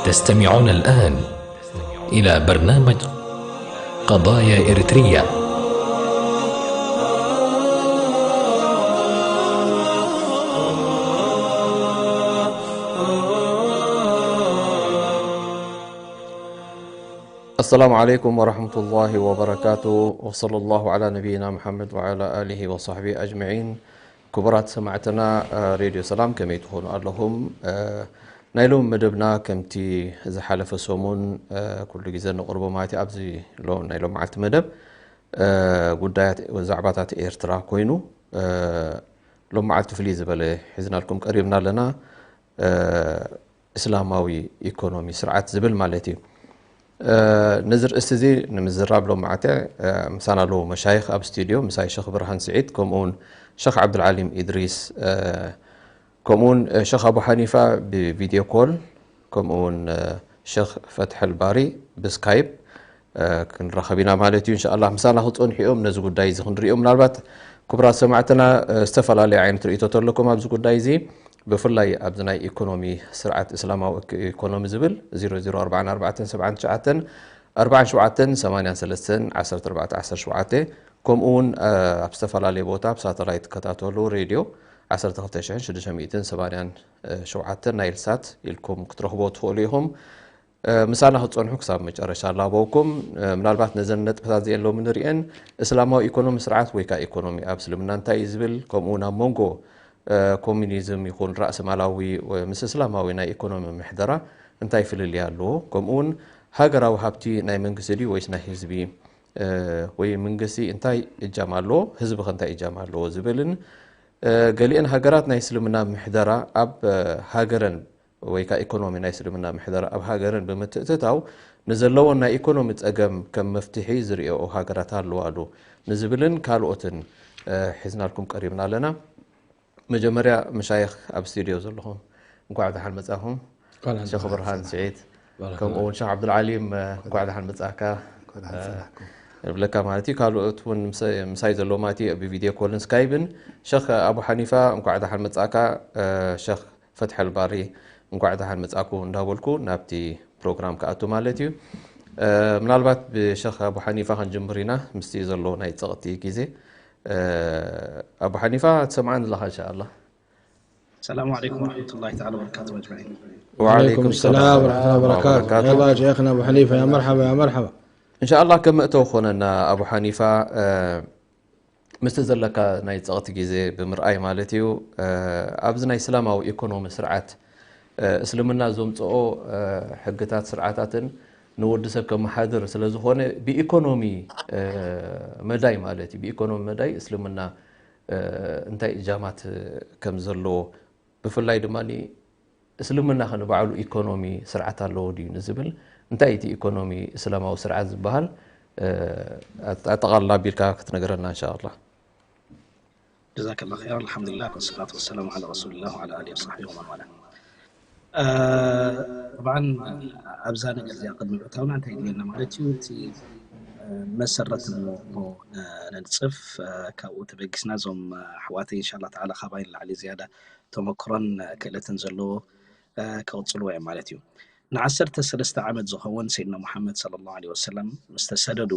تستمعون الآن إلى برنامج قضايا إريترية. السلام عليكم ورحمة الله وبركاته، وصلى الله على نبينا محمد وعلى آله وصحبه أجمعين. ክቡራት ሰማዕትና፣ እ፣ ሬድዮ ሰላም ከመይ ትኾኑ ኣለኹም? እ፣ ናይ ሎሚ መደብና ከምቲ ዝሓለፈ ሰሙን፣ እ፣ ኩሉ ግዜ ነቕርቦ ማለት እዩ። ኣብዚ ሎ-፣ ናይ ሎምዓልቲ መደብ፣ እ፣ ጉዳያት ዛዕባታት ኤርትራ ኮይኑ፣ እ፣ ሎምዓልቲ ፍልይ ዝበለ ሒዝናልኩም ቀሪብና ኣለና። እ፣ እስላማዊ ኢኮኖሚ ስርዓት ዝብል ማለት እዩ። እ፣ ነዚ ርእስቲ እዚ ንምዝራብ ሎምዓልቲ፣ እ፣ ምሳና ኣለዉ መሻይኽ ኣብ ስቱድዮ፣ ምሳይ ሸኽ ብርሃን ስዒድ፣ ከምኡውን ሸኽ ዓብዱልዓሊም ኢድሪስ፣ እ፣ ከምኡውን፣ እ፣ ሸኽ ኣቡ ሓኒፋ ብቪድዮ ኮል፣ ከምኡውን፣ እ፣ ሸኽ ፈትሐል ባሪ ብስካይፕ፣ እ፣ ክንራኸብ ኢና ማለት እዩ። እንሻኣላህ ምሳና ክጸንሑ እዮም። ነዚ ጉዳይ እዚ ክንሪኦ፣ ምናልባት ክቡራት ሰማዕትና፣ እ፣ ዝተፈላለዩ ዓይነት ርእይቶ ተለኩም ኣብዚ ጉዳይ እዚ፣ ብፍላይ ኣብዚ ናይ ኢኮኖሚ ስርዓት እስላማዊ ኢኮ-፣ ኢኮኖሚ ዝብል ዜሮ ዜሮ ኣርባዕን ኣርባዕተን ሰብዓን ትሽዓተን ኣርባዓን ሸውዓተን ሰማንያን ሰለስተን ዓሰርተ ኣርባዕተ ዓሰርተ ሸውዓተ፣ ከምኡ እውን፣ እ፣ ኣብ ዝተፈላለየ ቦታ ኣብ ሳተላይት ትከታተሉ ሬድዮ ዓሰርተ ክልተ ሽሕን ሽዱሽተ ሚእትን ሰማንያን ሸውዓተን ናይል ሳት ኢልኩም ክትረኽቦ ትኽእሉ ኢኹም። እ፣ ምሳና ክትጸንሑ ክሳብ መጨረሻ ኣላበውኩም። እ፣ ምናልባት ነዘን ነጥብታት እዚኤን ሎሚ ንርእየን፣ እስላማዊ ኢኮኖሚ ስርዓት ወይ ከኣ ኢኮኖሚ ኣብ እስልምና እንታይ እዩ ዝብል፣ ከምኡ እውን ኣብ መንጎ፣ እ፣ ኮሚኒዝም ይኹን ራእሰማላዊ ወ-፣ ምስ እስላማዊ ናይ ኢኮኖሚ ምሕደራ እንታይ ፍልልይ ኣለዎ፣ ከምኡ እውን ሃገራዊ ሃብቲ ናይ መንግስቲ ድዩ ወይስ ናይ ህዝቢ፣ እ፣ ወይ መንግስቲ እንታይ እጃም ኣለዎ፣ ህዝቢ ኸ እንታይ እጃም ኣለዎ ዝብልን፣ እ፣ ገሊአን ሃገራት ናይ እስልምና ምሕደራ ኣብ፣ እ፣ ሃገረን ወይ ከኣ ኢኮኖሚ ናይ እስልምና ምሕደራ ኣብ ሃገረን ብምትእትታው ንዘለወን ናይ ኢኮኖሚ ጸገም ከም መፍትሒ ዝርእየኦ ሃገራት ኣለዋ ዶ ንዝብልን ካልኦትን፣ እ፣ ሒዝናልኩም ቀሪብና ኣለና። መጀመርያ መሻይኽ ኣብ ስቱድዮ ዘለኹም እንኳዕ ደሓን መጻኹም። እንኳዕ ደሓን ሸኽ ብርሃን መጻኻ። ስዒድ፣ ባረከ ከምኡ እውን ሸኽ ዓብዱልዓሊም፣ እ፣ እንኳዕ ደሓን መጻእካ፣ እንኳዕ ደሓን እ፣ ጸናሕኩም። እብለካ ማለት እዩ። ካልኦት እውን ምሰ-፣ ምሳይ ዘለዉ ማለት እዩ ብቪድዮ ኮልን ስካይብን። ሸኽ ኣቡ ሓኒፋ እንኳዕ ደሓን መጻእካ። እ፣ ሸኽ ፈትሐል ባሪ እንኳዕ ደሓን መጻእኩ እንዳበልኩ ናብቲ ፕሮግራም ክኣቱ ማለት እዩ። እ፣ ምናልባት ብሸኽ ኣቡ ሓኒፋ ክንጅምር ኢና፣ ምስቲ ዘሎ ናይ ጸቕጢ ግዜ። እ፣ ኣቡ ሓኒፋ ትሰምዓኒ ኣለኻ እንሻኣላህ? السلام عليكم ورحمة الله تعالى وبركاته أجمعين. وعليكم السلام ورحمة الله وبركاته. يلا شيخنا أبو حنيفة، يا مرحبا، يا مرحبا. እንሻኣላህ ከም መእተዊ ክኾነና ኣቡ ሓኒፋ፣ እ፣ ምስቲ ዘለካ ናይ ጸቕቲ ግዜ ብምርኣይ ማለት እዩ፣ እ፣ ኣብዚ ናይ እስላማዊ ኢኮኖሚ ስርዓት፣ እ፣ እስልምና ዘምጽኦ፣ እ፣ ሕግታት ስርዓታትን ንወዲ ሰብ ከመሓድር ስለ ዝኾነ ብኢኮኖሚ፣ እ፣ መዳይ ማለት እዩ፣ ብኢኮኖሚ መዳይ እስልምና፣ እ፣ እንታይ እጃማት ከም ዘለዎ ብፍላይ ድማ እስልምና ከ ንባዕሉ ኢኮኖሚ ስርዓት ኣለዎ ድዩ ንዝብል እንታይ እቲ ኢኮኖሚ እስላማዊ ስርዓት ዝበሃል፣ እ፣ ኣጠ-፣ ኣጠቓልላ ኣቢልካ ክትነግረና እንሻኣላህ። جزاك الله خيرا. الحمد لله والصلاة والسلام على رسول الله وعلى آله وصحبه ومن والاه. እ፣ طبعا ኣብዛ ነገር እዚኣ ቅድሚ ምእታውና እንታይ ድልየና ማለት እዩ፣ እቲ፣ እ፣ መሰረት እሞ፣ እሞ፣ እ፣ ነንጽፍ፣ እ፣ ካብኡ ተበጊስና እዞም፣ እ፣ ኣሕዋተይ ኢንሻላህ ተዓላ ካባይ ንላዕሊ ዝያዳ ተመክሮን ክእለትን ዘለዎ፣ እ፣ ክቕጽልዎ እዮም ማለት እዩ። ንዓሰርተ ሰለስተ ዓመት ዝኸውን ሰይድና ሙሓመድ ሰለላሁ ዐለይሂ ወሰለም ምስ ተሰደዱ፣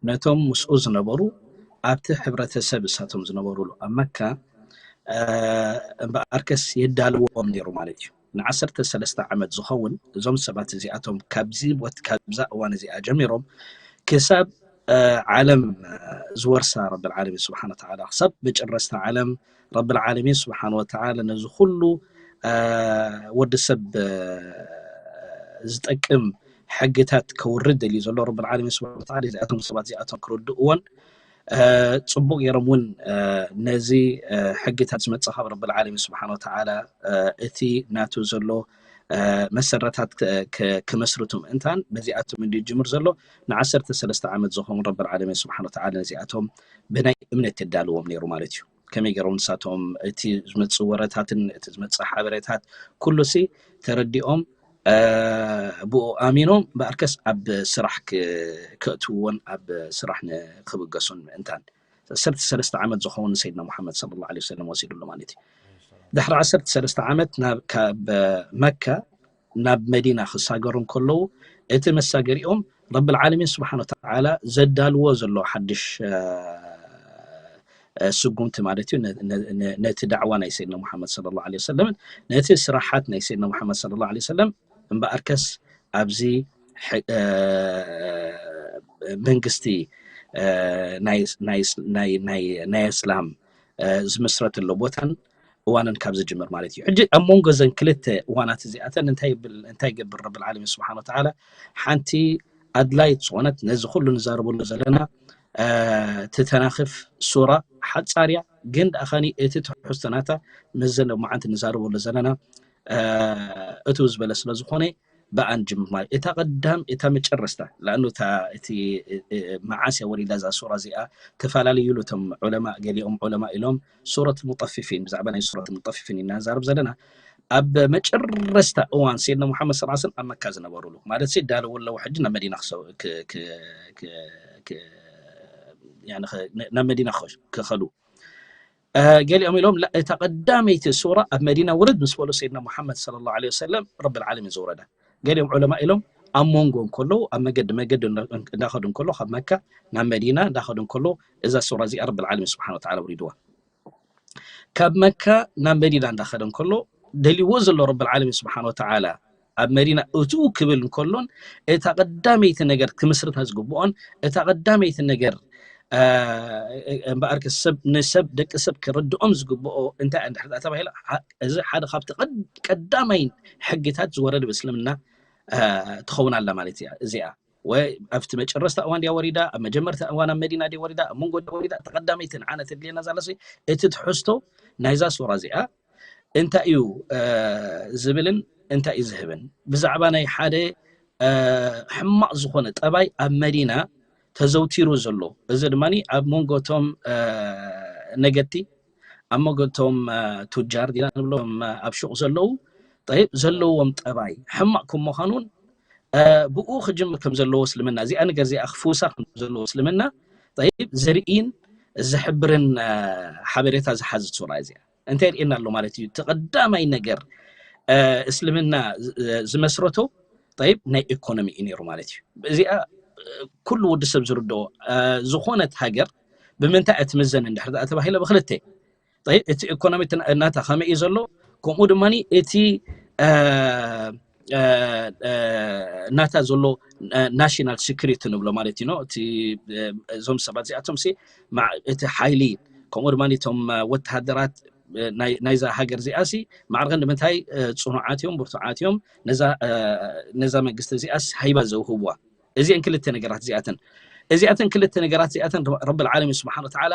ነቶም ምስኡ ዝነበሩ ኣብቲ ሕብረተሰብ እሳቶም ዝነበሩሉ ኣብ መካ፣ እ፣ እምበኣርከስ የዳልዎም ነይሩ ማለት እዩ። ንዓሰርተ ሰለስተ ዓመት ዝኸውን እዞም ሰባት እዚኣቶም ካብዚ ቦት-፣ ካብዛ እዋን እዚኣ ጀሚሮም ክሳብ፣ እ፣ ዓለም፣ እ፣ ዝወርሳ ረብል ዓለሚን ስብሓነ ወተዓላ፣ ክሳብ መጨረስታ ዓለም ረብል ዓለሚን ስብሓነ ወተዓላ ነዚ ኩሉ፣ እ፣ ወዲ ሰብ፣ እ፣ ዝጠቅም ሕግታት ከውርድ ደልዩ ዘሎ ረብል ዓለሚን ስብሓነ ወተዓላ፣ እዚኣቶም ሰባት እዚኣቶም ክርድእዎን፣ እ፣ ጽቡቕ ገይሮም እውን፣ እ፣ ነዚ፣ እ፣ ሕግታት ዝመጽእ ካብ ረብል ዓለሚን ስብሓነ ወተዓላ፣ እ፣ እቲ ናቱ ዘሎ፣ እ፣ መሰረታት ክ-፣ ክ-፣ ክመስርቱ ምእንታን በዚኣቶም እንድዩ ጅምር ዘሎ። ንዓሰርተ ሰለስተ ዓመት ዝኾኑ ረብል ዓለሚን ስብሓነ ወተዓላ ነዚኣቶም ብናይ እምነት የዳልዎም ነይሩ ማለት እዩ። ከመይ ገይሮም ንሳቶም እቲ ዝመጽእ ወረታትን እቲ ዝመጽእ ሓበሬታት ኩሉሲ ተረዲኦም ብኡ ኣሚኖም እምበኣርከስ ኣብ ስራሕ ክእትውዎን ኣብ ስራሕ ንክብገሱን ምእንታን። ዓሰርተ ሰለስተ ዓመት ዝኸውን ንሰይድና ሙሓመድ ሰለላሁ ዐለይሂ ወሰለም ወሲዱሉ ማለት እዩ። ድሕሪ ዓሰርተ ሰለስተ ዓመት ካብ መካ ናብ መዲና ክሳገሩ እንከለዉ፣ እቲ መሳገሪኦም ረብል ዓለሚን ስብሓነ ወተዓላ ዘዳልዎ ዘሎ ሓድሽ ስጉምቲ ማለት እዩ። ነቲ ዳዕዋ ናይ ሰይድና ሙሓመድ ሰለላሁ ዐለይሂ ወሰለምን ነቲ ስራሓት ናይ ሰይድና ሙሓመድ ሰለላሁ ዐለይሂ ወሰለም እምበኣርከስ ኣብዚ መንግስቲ ናይ እስላም ዝምስረትሎ ቦታን እዋንን ካብ ዝጅምር ማለት እዩ። ሕጂ ኣብ መንጎ ዘን ክልተ እዋናት እዚኣተን እንታይ ይብል፣ እንታይ ይገብር ረብል ዓለሚን ስብሓነ ወተዓላ? ሓንቲ ኣድላይት ዝኾነት ነዚ ኩሉ ንዛረበሉ ዘለና ትተናኽፍ ሱራ ሓጻርያ፣ ግን ደኣ ኸኒ እቲ ትሕዝቶ ናታ መዘን ኣብ መዓንቲ ንዛረበሉ ዘለና እትው ዝበለ ስለ ዝኾነ ብኣን ጅምር ማለት እታ ቀዳም እታ መጨረስታ። ለኣኑ እቲ መዓስ እያ ወሪዳ እዛ ሱራ እዚኣ ተፈላለዩ ኢሉ እቶም ዑለማ፣ ገሊኦም ዑለማ ኢሎም ሱረት ሙጠፊፊን፣ ብዛዕባ ናይ ሱረት ሙጠፊፊን ኢና ንዛረብ ዘለና። ኣብ መጨረስታ እዋን ሰይድና ሙሓመድ ሰለላሁ ዐለይሂ ወሰለም ኣብ መካ ዝነበሩሉ ማለት ሲ ዳለዉ ኣለዉ ሕጂ ናብ መዲና ናብ መዲና ክኸዱ። ገሊኦም ኢሎም እታ ቀዳመይቲ ሱራ ኣብ መዲና ውርድ ምስ በሉ ሰይድና ሙሓመድ ሰለላሁ ዐለይሂ ወሰለም ረብል ዓለሚን ዝወረዳ። ገሊኦም ዑለማ ኢሎም ኣብ መንጎ እንከለዉ ኣብ መገዲ መገዲ እንዳኸዱ እንከሎ ካብ መካ ናብ መዲና እንዳኸዱ እንከሎ እዛ ሱራ እዚኣ ረብል ዓለሚን ስብሓነ ወተዓላ ውሪድዋ። ካብ መካ ናብ መዲና እንዳኸደ እንከሎ ደልዎ ዘሎ ረብል ዓለሚን ስብሓነ ወተዓላ ኣብ መዲና እትው ክብል እንከሎን እታ ቀዳመይቲ ነገር ክምስርታ ዝግብኦን እታ ቀዳመይቲ ነገር እምበኣር ሰብ ንሰብ ደቂ ሰብ ክርድኦም ዝግብኦ እንታይ እንድሕር ተባሂለ እዚ ሓደ ካብቲ ቀዳማይ ሕግታት ዝወረደ ብእስልምና ትኸውን ኣላ ማለት እያ እዚኣ። ወይ ኣብቲ መጨረስታ እዋን ድያ ወሪዳ፣ ኣብ መጀመርታ እዋን ኣብ መዲና ድያ ወሪዳ፣ ኣብ መንጎ ድያ ወሪዳ፣ ተቐዳመይቲ ንዓነ ተድልየና ዛለሲ እቲ ትሕዝቶ ናይዛ ሱራ እዚኣ እንታይ እዩ ዝብልን እንታይ እዩ ዝህብን ብዛዕባ ናይ ሓደ ሕማቕ ዝኾነ ጠባይ ኣብ መዲና ተዘውቲሩ ዘሎ፣ እዚ ድማ ኣብ መንጎቶም ነገድቲ ኣብ መንጎቶም ቱጃር ዲና ንብሎም ኣብ ሹቕ ዘለዉ ጠይብ ዘለዎም ጠባይ ሕማቕ ከም ምዃኑን ብኡ ክጅምር ከም ዘለዎ እስልምና እዚኣ ነገር እዚኣ ክፍውሳ ከም ዘለዎ እስልምና ጠይብ ዘርእይን ዝሕብርን ሓበሬታ ዝሓዘት ሱራ እዚኣ እንታይ የርእየና ኣሎ ማለት እዩ። እቲ ቀዳማይ ነገር እስልምና ዝመስረቶ ጠይብ ናይ ኢኮኖሚ እዩ ነይሩ ማለት እዩ። እዚኣ ኩሉ ወዲ ሰብ ዝርድኦ ዝኾነት ሃገር ብምንታይ እያ ትምዘን እንድሕር ደኣ ተባሂለ ብክልተ ጠይብ እቲ ኢኮኖሚ ናታ ከመይ እዩ ዘሎ ከምኡ ድማ እቲ ናታ ዘሎ ናሽናል ሴኩሪቲ ንብሎ ማለት እዩ እቲ እዞም ሰባት እዚኣቶም እቲ ሓይሊ ከምኡ ድማ እቶም ወተሃደራት ናይዛ ሃገር እዚኣ ሲ ማዕርኸን ንምንታይ ፅኑዓት እዮም ብርቱዓት እዮም ነዛ መንግስቲ እዚኣስ ሃይባ ዘውህብዋ እዚአን ክልተ ነገራት እዚኣተን እዚኣተን ክልተ ነገራት እዚኣተን ረብል ዓለሚን ስብሓን ወተዓላ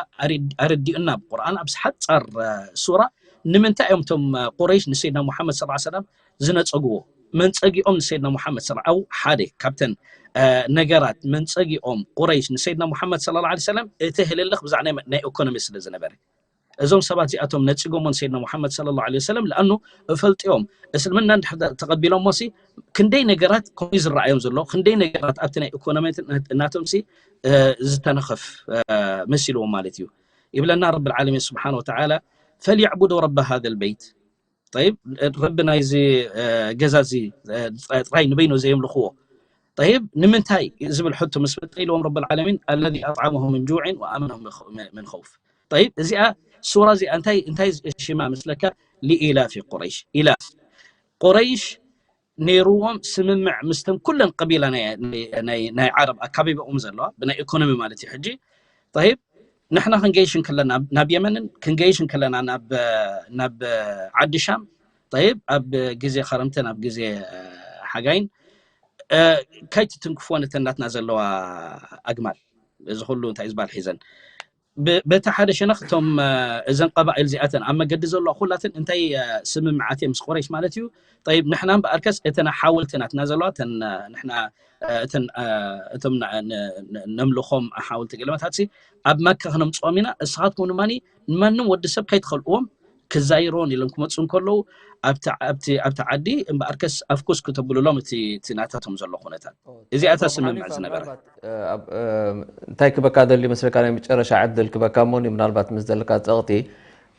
ኣረዲኡና ብቁርኣን ኣብ ሓፃር ሱራ ንምንታይ እዮም እቶም ቁረይሽ ንሰይድና ሙሓመድ ስ ሰለም ዝነፀግዎ መንፀጊኦም ንሰይድና ሙሓመድ ስ ኣብ ሓደ ካብተን ነገራት መንፀጊኦም ቁረይሽ ንሰይድና ሙሓመድ ስለ ላ ሰለም እቲ ህልልኽ ብዛዕ ናይ ኢኮኖሚ ስለ ዝነበረ እዞም ሰባት እዚኣቶም ነፂጎሞ ንሰይድና ሙሓመድ ስለ ላ ሰለም ለኣኑ እፈልጥዮም እስልምና እንድሕር ተቐቢሎሞ ሲ ክንደይ ነገራት ከምኡ ዝረኣዮም ዘሎ ክንደይ ነገራት ኣብቲ ናይ ኢኮኖሚ እናቶም ሲ ዝተነኸፍ መሲልዎም ማለት እዩ ይብለና ረቢ ዓለሚን ስብሓን ወተዓላ ፈልያዕቡዱ ረቢ ሃذ ልበይት ጠይብ ረቢ ናይዚ ገዛ እዚ ጥራይ ንበይኑ ዘየምልኽዎ ጠይብ ንምንታይ ዝብል ሕቶ ምስ መፀ ኢልዎም ረቢ ዓለሚን ኣለዚ ኣጥዓመሁ ምን ጁዕን ወኣመነሁ ምን ኸውፍ ጠይብ እዚኣ ሱራ እዚኣ እንታይ እንታይ ሽማ መስለካ ሊኢላፊ ቁረይሽ ኢላፍ ቁረይሽ ነይርዎም ስምምዕ ምስተን ኩለን ቀቢላ ናይ ዓረብ ኣካቢበኦም ዘለዋ ብናይ ኢኮኖሚ ማለት እዩ ሕጂ ጠይብ ንሕና ክንገይሽ እንከለና ናብ የመንን ክንገይሽ እንከለና ናብ ዓዲ ሻም ጠይብ ኣብ ግዜ ኸረምትን ኣብ ግዜ ሓጋይን ከይትትንክፎ ነተን ናትና ዘለዋ ኣግማል እዚ ኩሉ እንታይ ዝበሃል ሒዘን በቲ ሓደ ሸነኽ እቶም እዘን ቀባኢል እዚኣተን ኣብ መገዲ ዘለዋ ኩላተን እንታይ ስምምዓት እዮም ምስ ቁረይሽ ማለት እዩ ጠይብ ንሕና እምበኣርከስ እተን ሓወልቲ ናትና ዘለዋ እተን ንሕና እቶም ነምልኾም ሓወልቲ ገለመታት ኣብ መካ ክነምፅኦም ኢና እስኻትኩም ድማ ንማንም ወዲ ሰብ ከይትኸልእዎም ክዛይሮን ኢሎም ክመፁ እንከለዉ ኣብቲ ዓዲ እምበኣርከስ ኣፍኩስ ክተብሉሎም እቲ ናታቶም ዘሎ ኩነታት። እዚኣታ ስምምዕ ዝነበረ እንታይ ክበካ ደሊ መስለካ? ናይ መጨረሻ ዕድል ክበካ እሞ ምናልባት ምስ ዘለካ ፀቕጢ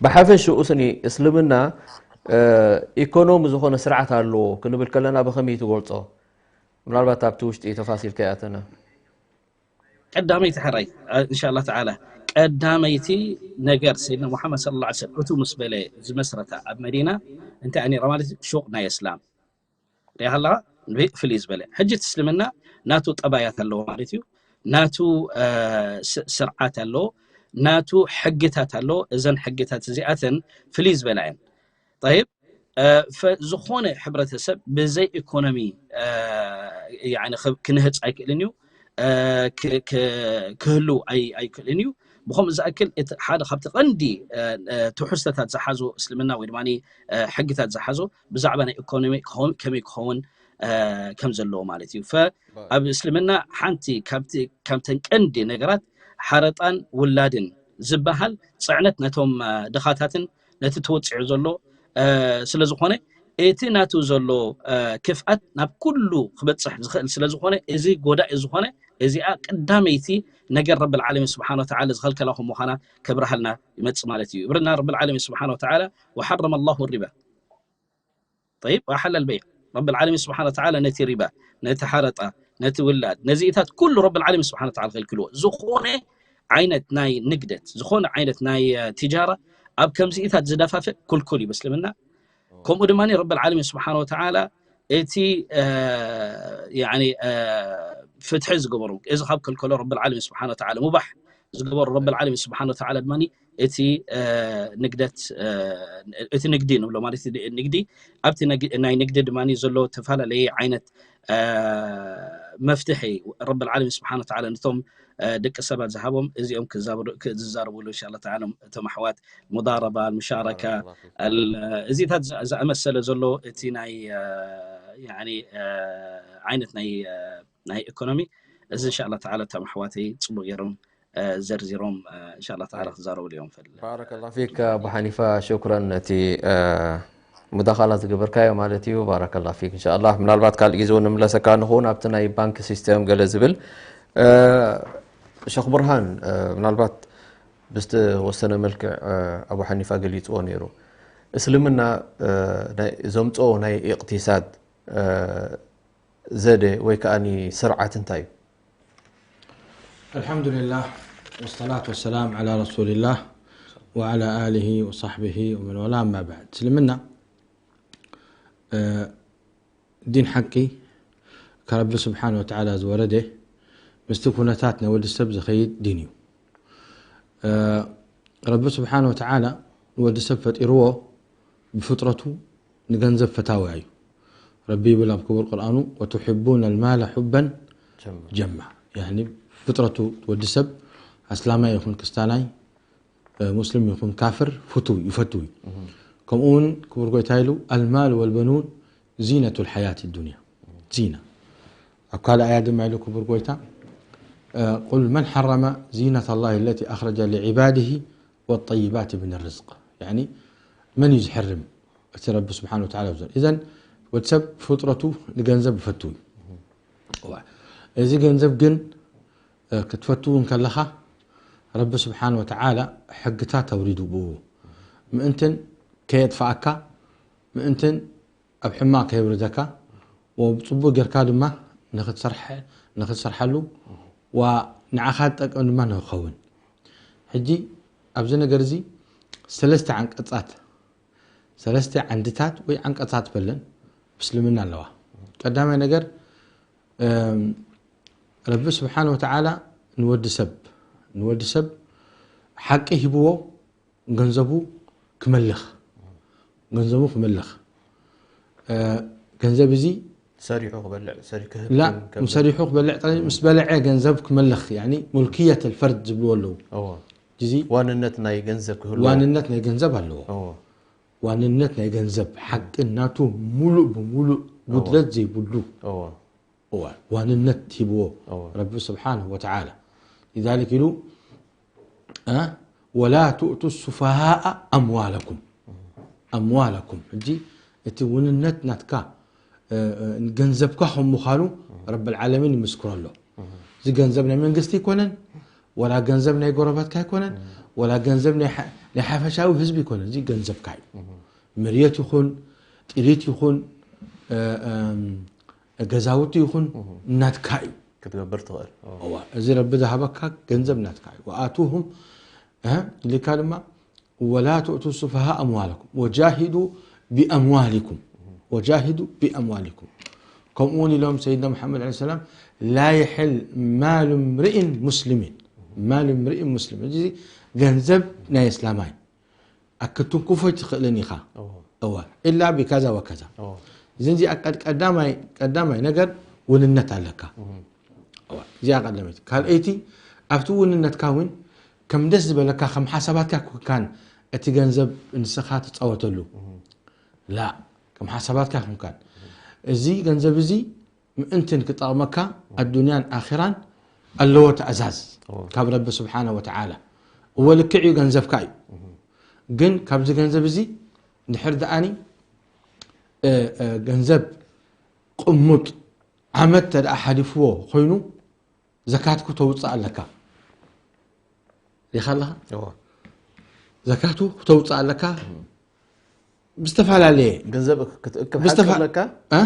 ብሓፈሽኡ ስኒ እስልምና ኢኮኖሚ ዝኾነ ስርዓት ኣለዎ ክንብል ከለና ብኸመይ ትገልፆ? ምናልባት ኣብቲ ውሽጢ ተፋሲልካ ይኣተና። ቀዳመይቲ ሕራይ እንሻላ ተዓላ ቀዳመይቲ ነገር ሰይድና ሙሓመድ ስለ ላ ሰለም እቱ ምስ በለ ዝመስረታ ኣብ መዲና እንታይ ነራ ማለት ሹቕ ናይ እስላም ሪሃላ ፍልይ ዝበለ ሕጂ እቲ እስልምና ናቱ ጠባያት ኣለዎ ማለት እዩ። ናቱ ስርዓት ኣለዎ፣ ናቱ ሕግታት ኣለዎ። እዘን ሕግታት እዚኣተን ፍልይ ዝበላ እየን። ጠይብ ዝኾነ ሕብረተሰብ ብዘይ ኢኮኖሚ ክንህፅ ኣይክእልን እዩ፣ ክህሉ ኣይክእልን እዩ። ብኸምኡ ዝኣክል ሓደ ካብቲ ቀንዲ ትሕዝቶታት ዝሓዞ እስልምና ወይ ድማ ሕግታት ዝሓዞ ብዛዕባ ናይ ኢኮኖሚ ከመይ ክኸውን ከም ዘለዎ ማለት እዩ። ኣብ እስልምና ሓንቲ ካብተን ቀንዲ ነገራት ሓረጣን ውላድን ዝበሃል ፅዕነት ነቶም ድኻታትን ነቲ ተወፂዑ ዘሎ ስለ ዝኾነ እቲ ናቱ ዘሎ ክፍኣት ናብ ኩሉ ክበፅሕ ዝኽእል ስለ ዝኾነ እዚ ጎዳኢ ዝኾነ እዚኣ ቀዳመይቲ ነገር ረብል ዓለሚን ስብሓን ወተዓላ ዝኸልከላ ከም ምዃና ከብርሃልና ይመፅእ ማለት እዩ። ይብልና ረብል ዓለሚን ስብሓን ወተዓላ ወሐረመ ላሁ ሪባ ጠይብ ወሐለል በይዕ ረብል ዓለሚን ስብሓን ወተዓላ ነቲ ሪባ ነቲ ሓረጣ ነቲ ውላድ ነዚኢታት ኩሉ ረብል ዓለሚን ስብሓን ወተዓላ ከልክልዎ ዝኾነ ዓይነት ናይ ንግደት ዝኾነ ዓይነት ናይ ትጃራ ኣብ ከምዚኢታት ዝደፋፍእ ኩልኩል እዩ በስልምና። ከምኡ ድማ ረብል ዓለሚን ስብሓን ወተዓላ እቲ ፍትሒ ዝገበሩ እዚ ካብ ከልከሎ ረብል ዓለሚን ስብሓን ወተዓላ ሙባሕ ዝገበሩ ረብል ዓለሚን ስብሓን ወተዓላ ድማ እቲ ንግደት እቲ ንግዲ ንብሎ ማለት ንግዲ ኣብቲ ናይ ንግዲ ድማ ዘሎ ተፈላለየ ዓይነት መፍትሒ ረብል ዓለሚን ስብሓን ወተዓላ ነቶም ደቂ ሰባት ዝሃቦም እዚኦም ክዛረብሉ እንሻላ ተዓላ እቶም ኣሕዋት ሙዳረባ ሙሻረካ እዚታት ዝኣመሰለ ዘሎ እቲ ናይ ዓይነት ናይ ናይ ኢኮኖሚ እዚ እንሻላ ተዓላ እቶም ኣሕዋተይ ፅቡቅ ገይሮም ዘርዚሮም እንሻላ ተዓላ ክዛረብሉ እዮም ፈልጥ። ባረከላ ፊክ ኣቡ ሓኒፋ ሽኩረን ነቲ ሙዳኻላ ዝገበርካዮ ማለት እዩ። ባረከላ ፊክ እንሻላ ምናልባት ካልእ ግዜ እውን ንምለሰካ ንኸውን ኣብቲ ናይ ባንክ ሲስተም ገለ ዝብል ሸኽ ብርሃን ምናልባት ብዝተወሰነ መልክዕ ኣቡ ሓኒፋ ገሊፅዎ ነይሩ። እስልምና ዘምፅኦ ናይ ኢቅቲሳድ ዘደ ወይ ከዓ ስርዓት እንታይ እዩ? الحمد لله والصلاة والسلام على رسول الله وعلى آله وصحبه ومن والاه أما بعد እስልምና ዲን ሓቂ ካብ ረቢ ስብሓን ወተዓላ ዝወረደ ምስቲ ኩነታት ናይ ወዲ ሰብ ዝኸይድ ዲን እዩ። ረቢ ስብሓን ወተዓላ ንወዲ ሰብ ፈጢርዎ ብፍጥረቱ ንገንዘብ ፈታዊ እዩ። ረቢ ይብል ኣብ ክቡር ቁርኣኑ ወትሕቡን ኣልማለ ሑበን ጀማ። ፍጥረቱ ወዲ ሰብ ኣስላማይ ይኹን ክስታናይ ሙስሊም ይኹን ካፍር ፍትው ይፈትው እዩ። ከምኡ እውን ክቡር ጎይታ ኢሉ ኣልማል ወልበኑን ዚነቱ ልሓያት ዱንያ ዚና። ኣብ ካልእ ኣያ ድማ ኢሉ ክቡር ጎይታ ቁል መን ሓረመ ዚነት ላህ ለቲ ኣኽረጀ ሊዕባድሂ ወጠይባት ምን ርዝቅ መን እዩ ዝሕርም እቲ ረቢ ስብሓን ወተዓላ ብዘን እዘን ወዲ ሰብ ፍጥረቱ ንገንዘብ ይፈትው እዩ። እዚ ገንዘብ ግን ክትፈትው እንከለኻ ረቢ ስብሓን ወተዓላ ሕግታት ኣውሪዱ ብኡ ምእንትን ከየጥፍኣካ ምእንትን ኣብ ሕማቕ ከየብርደካ ወብፅቡቅ ጌርካ ድማ ንክትሰርሐሉ ዋ ንዓኻ ዝጠቅም ድማ ንክኸውን። ሕጂ ኣብዚ ነገር እዚ ሰለስተ ዓንቀፃት ሰለስተ ዓንድታት ወይ ዓንቀፃት በለን ብስልምና ኣለዋ። ቀዳማይ ነገር ረቢ ስብሓን ወተዓላ ንወዲ ሰብ ንወዲ ሰብ ሓቂ ሂብዎ ገንዘቡ ክመልኽ ገንዘቡ ክመልኽ ገንዘብ እዚ ሰሪሑ ክበልዕ ሰሪ- ክህብ ላ ከም- ከም- ሰሪሑ ክበልዕ ጥራይ ምስ በልዐ ገንዘብ ክመልኽ ያኒ ሙልክየት ልፈርድ ዝብልዎ ኣለዉ እዎ። እዚ ዋንነት ናይ ገንዘብ ክህልዎ ዋንነት ናይ ገንዘብ ኣለዎ እዎ። ዋንነት ናይ ገንዘብ ሓቂ ናቱ ሙሉእ ብሙሉእ ጉድለት ዘይብሉ እዎ። እዋ ዋንነት ሂብዎ እዎ። ረቢ ስብሓንሁ ወተዓላ ሊዛሊክ ኢሉ እ፣ ወላ ትእቱ ሱፈሃአ ኣምዋለኩም ኣምዋለኩም። ሕጂ እቲ ውንነት ናትካ፣ እ፣ እ፣ ገንዘብካ ከም ምዃኑ ረብል ዓለሚን ይምስክሮ ኣሎ። እዚ ገንዘብ ናይ መንግስቲ ኣይኮነን፣ ወላ ገንዘብ ናይ ጎረባትካ ኣይኮነን፣ ወላ ገንዘብ ናይ ሓ-፣ ናይ ሓፈሻዊ ህዝቢ ኣይኮነን። እዚ ገንዘብካ እዩ። መሬት ይኹን፣ ጥሪት ይኹን፣ እ፣ እም፣ ገዛውቲ ይኹን፣ ናትካ እዩ። ክትገብር ትኽእል። ኦ። እዋ፣ እዚ ረቢ ዝሃበካ ገንዘብ ናትካ እዩ። ወኣቱሁም፣ እ፣ ኢልካ ድማ፣ "ወላ ትእቱ ሱፈሃ ኣምዋለኩም ወጃሂዱ ቢኣምዋሊኩም፣ ወጃሂዱ ቢኣምዋሊኩም." ከምኡ እውን ኢሎም ሰይድና መሓመድ ዓለይሂ ሰላም፣ "ላ የሕል ማሉ ምርኢን ሙስሊሚን፣ ማሉ ምርኢን ሙስሊም." እዚ ገንዘብ ናይ እስላማይ ኣክትንኩፎ ኣይትኽእልን ኢኻ። እዎ። እዋ፣ ኢላ ቢካዛ ወከዛ። እዎ። እዚ፣ እዚ ቀድ-፣ ቀዳማይ፣ ቀዳማይ ነገር ውንነት ኣለካ። እዋ፣ እዚኣ ቀዳመይቲ። ካልኣይቲ፣ ኣብቲ ውንነትካ እውን ከም ደስ ዝበለካ፣ ከም ሓሳባትካ ኩካን እቲ ገንዘብ ንስኻ ትጻወተሉ። ላ፣ ከም ሓሳባትካ ኩካን። እዚ ገንዘብ እዚ ምእንትን ክጠቕመካ ኣዱንያን ኣኺራን ኣለዎ ትእዛዝ እዎ። ካብ ረቢ ስብሓነ ወተዓላ። እወ፣ ልክዕ እዩ፣ ገንዘብካ እዩ። ግን ካብዚ ገንዘብ እዚ ድሕር ደኣኒ፣ እ፣ እ፣ ገንዘብ ቅሙጥ ዓመት ተደኣ ሓሊፍዎ ኮይኑ፣ ዘካት ክተውፅእ ኣለካ። ሪኻ ኣለኻ? እዎ። ዘካቱ ክተውፅእ ኣለካ። ብዝተፈላለየ ገንዘብ ክትእክብ ብዝተፋ-፣ ሓቂ ኣለካ? እ?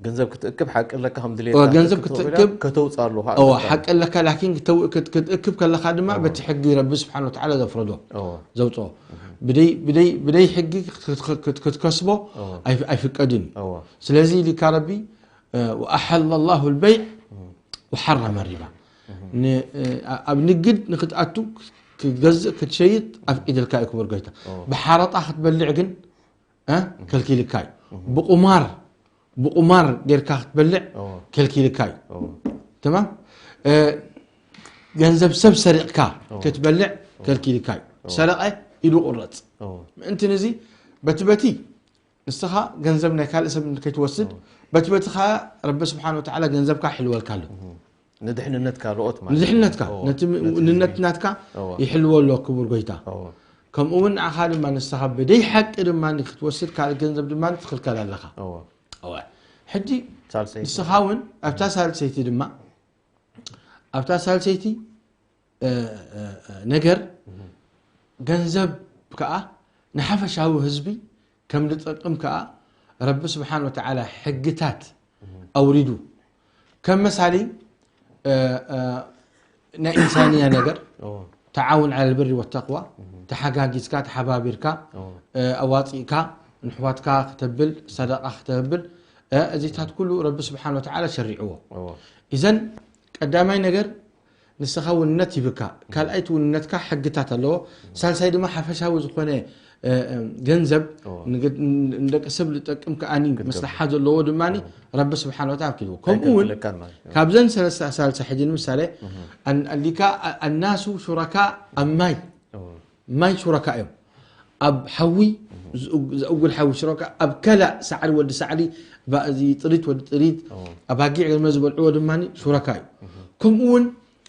ገንዘብ ክትእክብ ሓቂ ኣለካ፣ ከም ድሌትካ እዎ፣ ገንዘብ ክትእክብ ክትእክብ፣ ከተውፅእ ኣለዎ፣ እዎ፣ ኣለካ። ሓቂ ኣለካ፣ ላኪን ክተው-፣ ክት-፣ ክትእክብ ከለኻ ድማ እዎ። በቲ ሕጊ ረቢ ስብሓን ወተዓላ ዘፍረዶ እዎ። ዘውፅኦ። ብደይ፣ ብደይ፣ ብደይ ሕጊ ክት-፣ ክት-፣ ክት-፣ ክትከስቦ እዎ። ኣይፍ-፣ ኣይፍቀድን እዩ። እዎ። ስለዚ ኢልካ ረቢ፣ እ፣ "ወኣሐለ ላሁ ልበይዕ ወሐረመ ሪባ." ን-፣ እ፣ ኣ-፣ ኣብ ንግድ ንክትኣቱ፣ ክትገዝእ፣ ክትሸይጥ ኣፍቂድልካ እዩ ክቡር ጎይታ። እዎ። ብሓረጣ ክትበልዕ ግን፣ እ፣ ከልኪልካ እዩ። ብቁማር፣ ብቁማር ጌርካ ክትበልዕ እዎ። ከልኪልካ እዩ። እዎ። ተማም? እ፣ ገንዘብ ሰብ ሰሪቕካ እዎ። ክትበልዕ ከልኪልካ እዩ። እዎ። ሰረቐ ኢዱ ቁረፅ። እዎ። ምእንቲ ነዚ በቲ በቲ ንስኻ ገንዘብ ናይ ካልእ ሰብ ከይትወስድ፣ እዎ። በቲ በቲ ኸዓ ረቢ ስብሓን ወተዓላ ገንዘብካ ይሕልወልካ ኣሎ። ንድሕንነት ካልኦት ማለት እዩ። ንድሕንነትካ፣ እዎ፣ ነቲ ም-፣ ነቲ ውንነት ህዝቢ። ናትካ እዎ። ይሕልዎ ኣሎ ክቡር ጎይታ። እዎ። ከምኡ እውን ንዓኻ ድማ ንስኻ ብደይ ሓቂ ድማ ክትወስድ ካልእ ገንዘብ ድማ ትኽልከል ኣለኻ። እዎ። እወ። ሕጂ ሳልሰይቲ። ንስኻ እውን ኣብታ ሳልሰይቲ ድማ፣ ኣብታ ሳልሰይቲ፣ እ፣ እ፣ እ፣ ነገር እህ። ገንዘብ ከኣ ንሓፈሻዊ ህዝቢ ከም ዝጠቅም ከኣ ረቢ ስብሓን ወተዓላ ሕግታት እህ። ኣውሪዱ። ከም መሳሊ፣ እ፣ እ፣ ናይ ኢንሳንያ ነገር፣ እዎ። ተዓውን ዐለል ብሪ ወተቅዋ፣ እህ። ተሓጋጊዝካ፣ ተሓባቢርካ፣ እዎ። እ፣ ኣዋጺእካ፣ ንሕዋትካ ክተብል፣ ሰደቃ ክተብል፣ እ፣ እዚታት ኩሉ ረቢ ስብሓን ወተዓላ ሸሪዕዎ። እዎ። ኢዘን ቀዳማይ ነገር ንስኻ ውንነት ይብካ፣ ካልኣይቲ ውንነትካ ሕግታት ኣለዎ፣ ሳልሳይ ድማ ሓፈሻዊ ዝኾነ፣ እ፣ እ፣ ገንዘብ እዎ። ንግ-፣ ን-፣ ንደቂ ሰብ ዝጠቅም ከኣኒ ክትገብር። መስለሓ ዘለዎ ድማ እዎ። ረቢ ስብሓን ወተዓላ ኣብኪልዎ። ከምኡ እውን ኣይከልክለካን ማለት እዩ። ካብዘን ሰለስተ ሳልሳ ሕጂ ንምሳሌ፣ እህ። ኣን-፣ ኣሊካ ኣ-፣ ኣናሱ ሹረካ ኣብ ማይ፣ እዎ። ማይ ሹረካ እዮም። ኣብ ሓዊ ዝእግ-፣ ዘእጉል ሓዊ ሽሮካ፣ ኣብ ከላእ ሳዕሪ ወዲ ሳዕሪ፣ ባ-፣ እዚ ጥሪት ወዲ ጥሪት፣ እዎ። ኣባጊዕ ገመ ዝበልዕዎ ድማ ሹረካ እዩ። እህ። ከምኡ እውን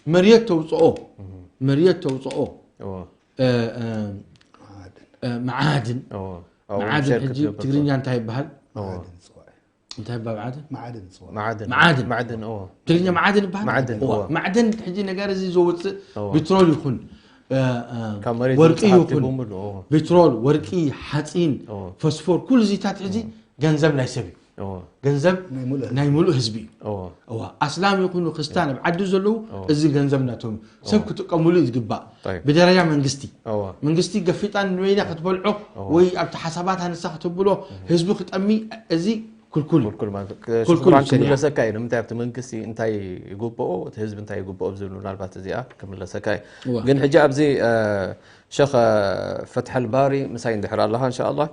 መርየት ተውፅኦ፣ እህ። መርየት ተውፅኦ፣ እዎ። እ፣ እ፣ መዓድን። እ፣ መዓድን። እዎ። እዎ፣ መዓድን ሸርክ ሕጂ ትገብር ትግርኛ እኮ። እንታይ ይበሃል? እዎ። መዓድን ዝፅዋዕ እዩ። እንታይ ይበሃል መዓድን? መዓድን ዝፅዋዕ። መዓድን። መዓድን። መዓድን፣ እዎ። ትግርኛ መዓድን ይበሃል? መዓድን፣ እዎ። እዎ። ማዕድን ሕጂ ነገር እዚ ዘውፅእ እዎ። ቢትሮል ይኹን፣ እ፣ እ፣ ካብ መሬት ወርቂ ዝወፅእ ሃብቲ ይኹን፣ ብምሉእ፣ እዎ። ቢትሮል፣ ወርቂ፣ ሓፂን፣ እዎ። ፎስፎር፣ ኩሉ እዚታት ሕጂ እዎ። ገንዘብ ናይ ሰብ እዩ። እዎ። ገንዘብ ናይ ሙሉእ ናይ ህዝቢ። ሙሉእ ህዝቢ እዩ። እዎ። እዋ፣ ኣስላም ይኹኑ ክርስቲያን ኣብ ዓዲ ዘለዉ እዎ። እዚ ገንዘብ ናቶም ሰብ እዎ። ክጥቀሙሉ እዩ ዝግባእ። ጠይብ። ብደረጃ መንግስቲ። እዎ። መንግስቲ ገፊጣ ንበይና ክትበልዖ እዎ። ወይ ኣብቲ ሓሳባት ሃንሳ ክትብሎ ህዝቢ ክጠሚ እዚ ኩልኩል እዩ። ኩልኩል ማለት ክ-፣ ኩልኩል ሽኩራን እዩ ስምላ። ክምለሰካ እዩ። ንምንታይ ኣብቲ መንግስቲ እንታይ ይግብኦ፣ እቲ ህዝቢ እንታይ ይግብኦ ዝብል ምናልባት እዚኣ ክምለሰካ እዩ። እዋ። ግን ሕጂ ኣብዚ፣ እ፣ ሸኽ ፈትሐል ባሪ ምሳይ እንድሕር ኣለኻ፣ እንሻ ኣላህ፣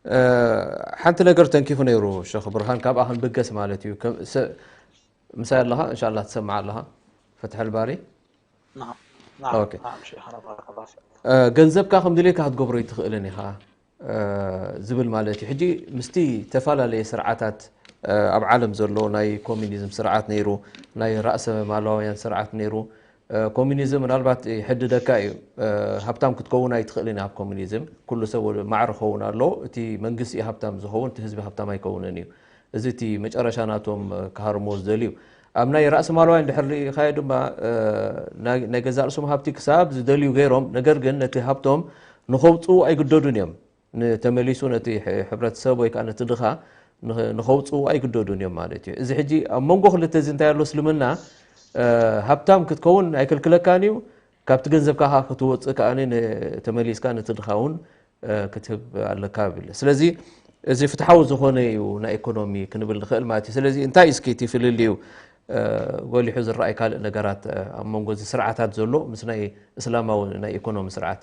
እ፣ ሓንቲ ነገር ተንኪፉ ነይሩ ሸኽ ብርሃን፣ ካብኣ ክንብገስ ማለት እዩ። ከም፣ ሰ-፣ ምሳይ ኣለኻ፣ እንሻ ኣላህ ትሰምዓ ኣለኻ። ፈትሐል ባሪ። نعم، نعم، ኦኬ። نعم شيخنا، بارك الله فيك. እ፣ ገንዘብካ ከም ድሌካ ክትገብሮ ኣይትኽእልን ኢኻ፣ እ፣ ዝብል ማለት እዩ። ሕጂ ምስቲ ተፈላለየ ስርዓታት፣ እ፣ ኣብ ዓለም ዘሎ ናይ ኮሚኒዝም ስርዓት ነይሩ፣ ናይ ራእሰ ማላውያን ስርዓት ነይሩ፣ ኮሚኒዝም ምናልባት ይሕድደካ እዩ። ሃብታም ክትከውን ኣይትኽእልን ኣብ ኮሚኒዝም። ኩሉ ሰብ ማዕረ ክኸውን ኣለዎ። እቲ መንግስቲ ሃብታም ዝኸውን፣ እቲ ህዝቢ ሃብታም ኣይከውንን እዩ። እዚ እቲ መጨረሻ ናቶም ክሃርሞ ዝደልዩ። ኣብ ናይ ራእሲ ማልዋይ እንድሕር ርኢኻዮ ድማ ናይ ገዛ ርእሶም ሃብቲ ክሳብ ዝደልዩ ገይሮም፣ ነገር ግን ነቲ ሃብቶም ንኸውፅኡ ኣይግደዱን እዮም። ንተመሊሱ ነቲ ሕብረተሰብ ወይ ከዓ ነቲ ድኻ ንኸውፅኡ ኣይግደዱን እዮም ማለት እዩ። እዚ ሕጂ ኣብ መንጎ ክልተ እዚ እንታይ ኣሎ? እስልምና ሃብታም ክትከውን ኣይክልክለካን እዩ። ካብቲ ገንዘብካ ክትወፅእ ከዓ ተመሊስካ ነቲ ድኻ እውን ክትህብ ኣለካ ይብል። ስለዚ እዚ ፍትሓዊ ዝኾነ እዩ ናይ ኢኮኖሚ ክንብል ንኽእል ማለት እዩ። ስለዚ እንታይ እስኪ እቲ ፍልልዩ ጎሊሑ ዝረኣይ ካልእ ነገራት ኣብ መንጎ እዚ ስርዓታት ዘሎ ምስ ናይ እስላማዊ ናይ ኢኮኖሚ ስርዓት?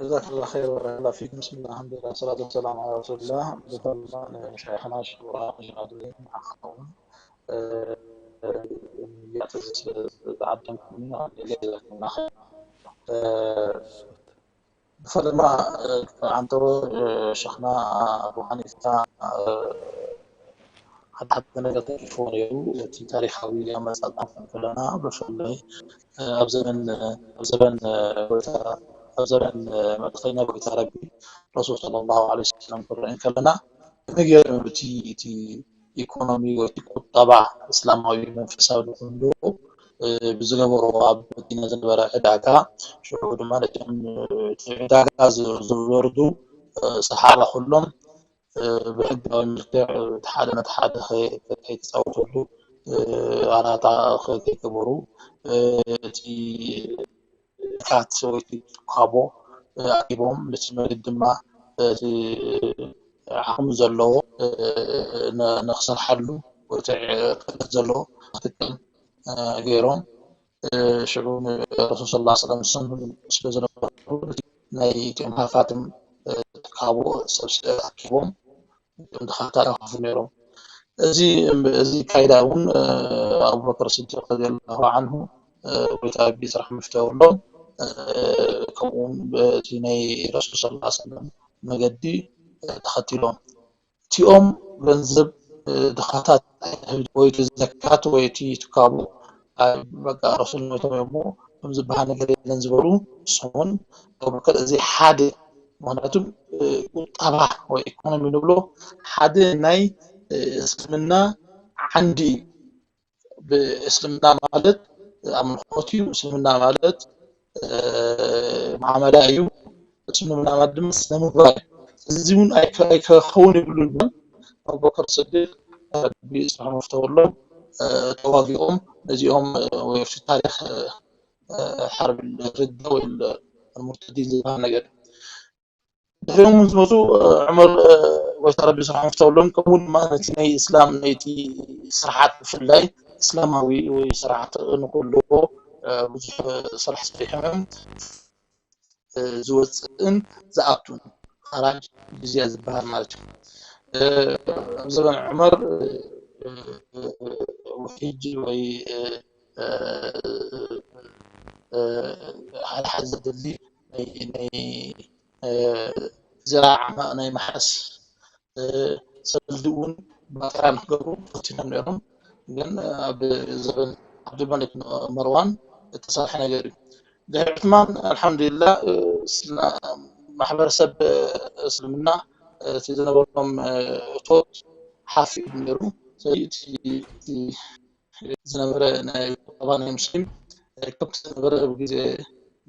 جزاك الله خير وبارك الله فيك. بسم الله، الحمد لله، والصلاة والسلام على رسول الله. بفضل الله، شيخنا الشيخ إبراهيم الشيخ عبد الرحيم معكم. يعتز بعبد الله. ብፈለማ ዓንተሮ ሸኽና ኣቡ ሓኒፋ ሓደ ሓደ ነገር ተሪፍዎ ነይሩ። እቲ ታሪኻዊ ኣመፃፅኣ ከለና ብፍላይ ኣብ ዘበን ኣብ ዘበን ጎይታ ኣብ ዘበን መልእኽተኛ ጎይታ ረቢ ረሱል ሰለላሁ ዐለይሂ ወሰለም ክርኢ ከለና ከመይ ገይሮም እቲ እቲ ኢኮኖሚ ወይ እቲ ቁጠባ እስላማዊ መንፈሳዊ ንክህልዎ ብዝገበሮ ኣብ መዲና ዝነበረ ዕዳጋ ሽዑ ድማ ነቶም እቲ ዕዳጋ ዝወርዱ ሰሓባ ኩሎም ብሕጋዊ መልክዕ እቲ ሓደ ነቲ ሓደ ከይተፃወተሉ ኣራታ ከይገበሩ እቲ ካት ወይ ካቦ ኣኪቦም ነቲ መሬት ድማ ዓቕሚ ዘለዎ ንክሰርሓሉ ወይ ክእለት ዘለዎ ክጥቀም ገይሮም ሽዑ ንረሱል ስለ ዝነበሩ ናይ እቲኦም ሃፋትም ካቦ ሰብ ኣኪቦም እቲኦም ድኻታት ኣካፉ ነይሮም። እዚ እዚ ካይዳ እውን ኣቡበክር ስዲቅ ረዲየላሁ ዓንሁ ጎይታ ረቢ ስራሕ ምፍተውሎም ከምኡውን በቲ ናይ ረሱል ስለ ሰለም መገዲ ተኸቲሎም እቲኦም ገንዘብ ድኻታት ወይ ዘካት ወይ እቲ ትካቡ በቃ ረሱል ሞይቶም እሞ ከም ዝበሃል ነገር የለን ዝበሉ ንሶም እውን ኣቡበክር እዚ ሓደ ምክንያቱም ቁጠባ ወይ ኢኮኖሚ ንብሎ ሓደ ናይ እስልምና ዓንዲ እዩ። ብእስልምና ማለት ኣምልኾት እዩ። እስልምና ማለት ማዕመላ እዩ። እስልምና ማለት ድማ ስነ ምግባር እዩ። እዚ እውን ኣይከኸውን ይብሉ ን ኣቡበክር ስዲቅ ረቢ ስብሓን ወፍተወሎም ተዋጊኦም ነዚኦም ወይ ኣብቲ ታሪክ ሓርብ ርዳ ወይ ሙርተዲን ዝበሃል ነገር ድሕሪኦም ዝመፁ ዑመር ጎይታ ረቢ ስብሓን ወፍተወሎም ከምኡ ድማ ነቲ ናይ እስላም ነይቲ ስርዓት ብፍላይ እስላማዊ ወይ ስርዓት ንክህልዎ ብዙሕ ስራሕ ሰሪሖም እዮም። ዝወፅእን ዝኣቱን ካራጅ ጅዝያ ዝበሃል ማለት እዩ። ኣብ ዘበን ዑመር ውሒጅ ወይ ሓደ ሓደ ዘድሊ ናይ ዝራዕ ናይ ማሕረስ ሰልዲ እውን ባጠራ ንክገብሩ ፈቲኖም ነይሮም። ግን ኣብ ዘበን ዓብዱልመሊክ መርዋን እተሰርሐ ነገር እዩ። ድሕሪ ዑስማን ኣልሓምዱሊላ ማሕበረሰብ እስልምና እቲ ዝነበሮም እቶት ሓፍ ኢሉ ነይሩ። ስለዚ እቲ ዝነበረ ናይ ቁጠባ ናይ ሙስሊም ከምቲ ዝነበረ ኣብ ግዜ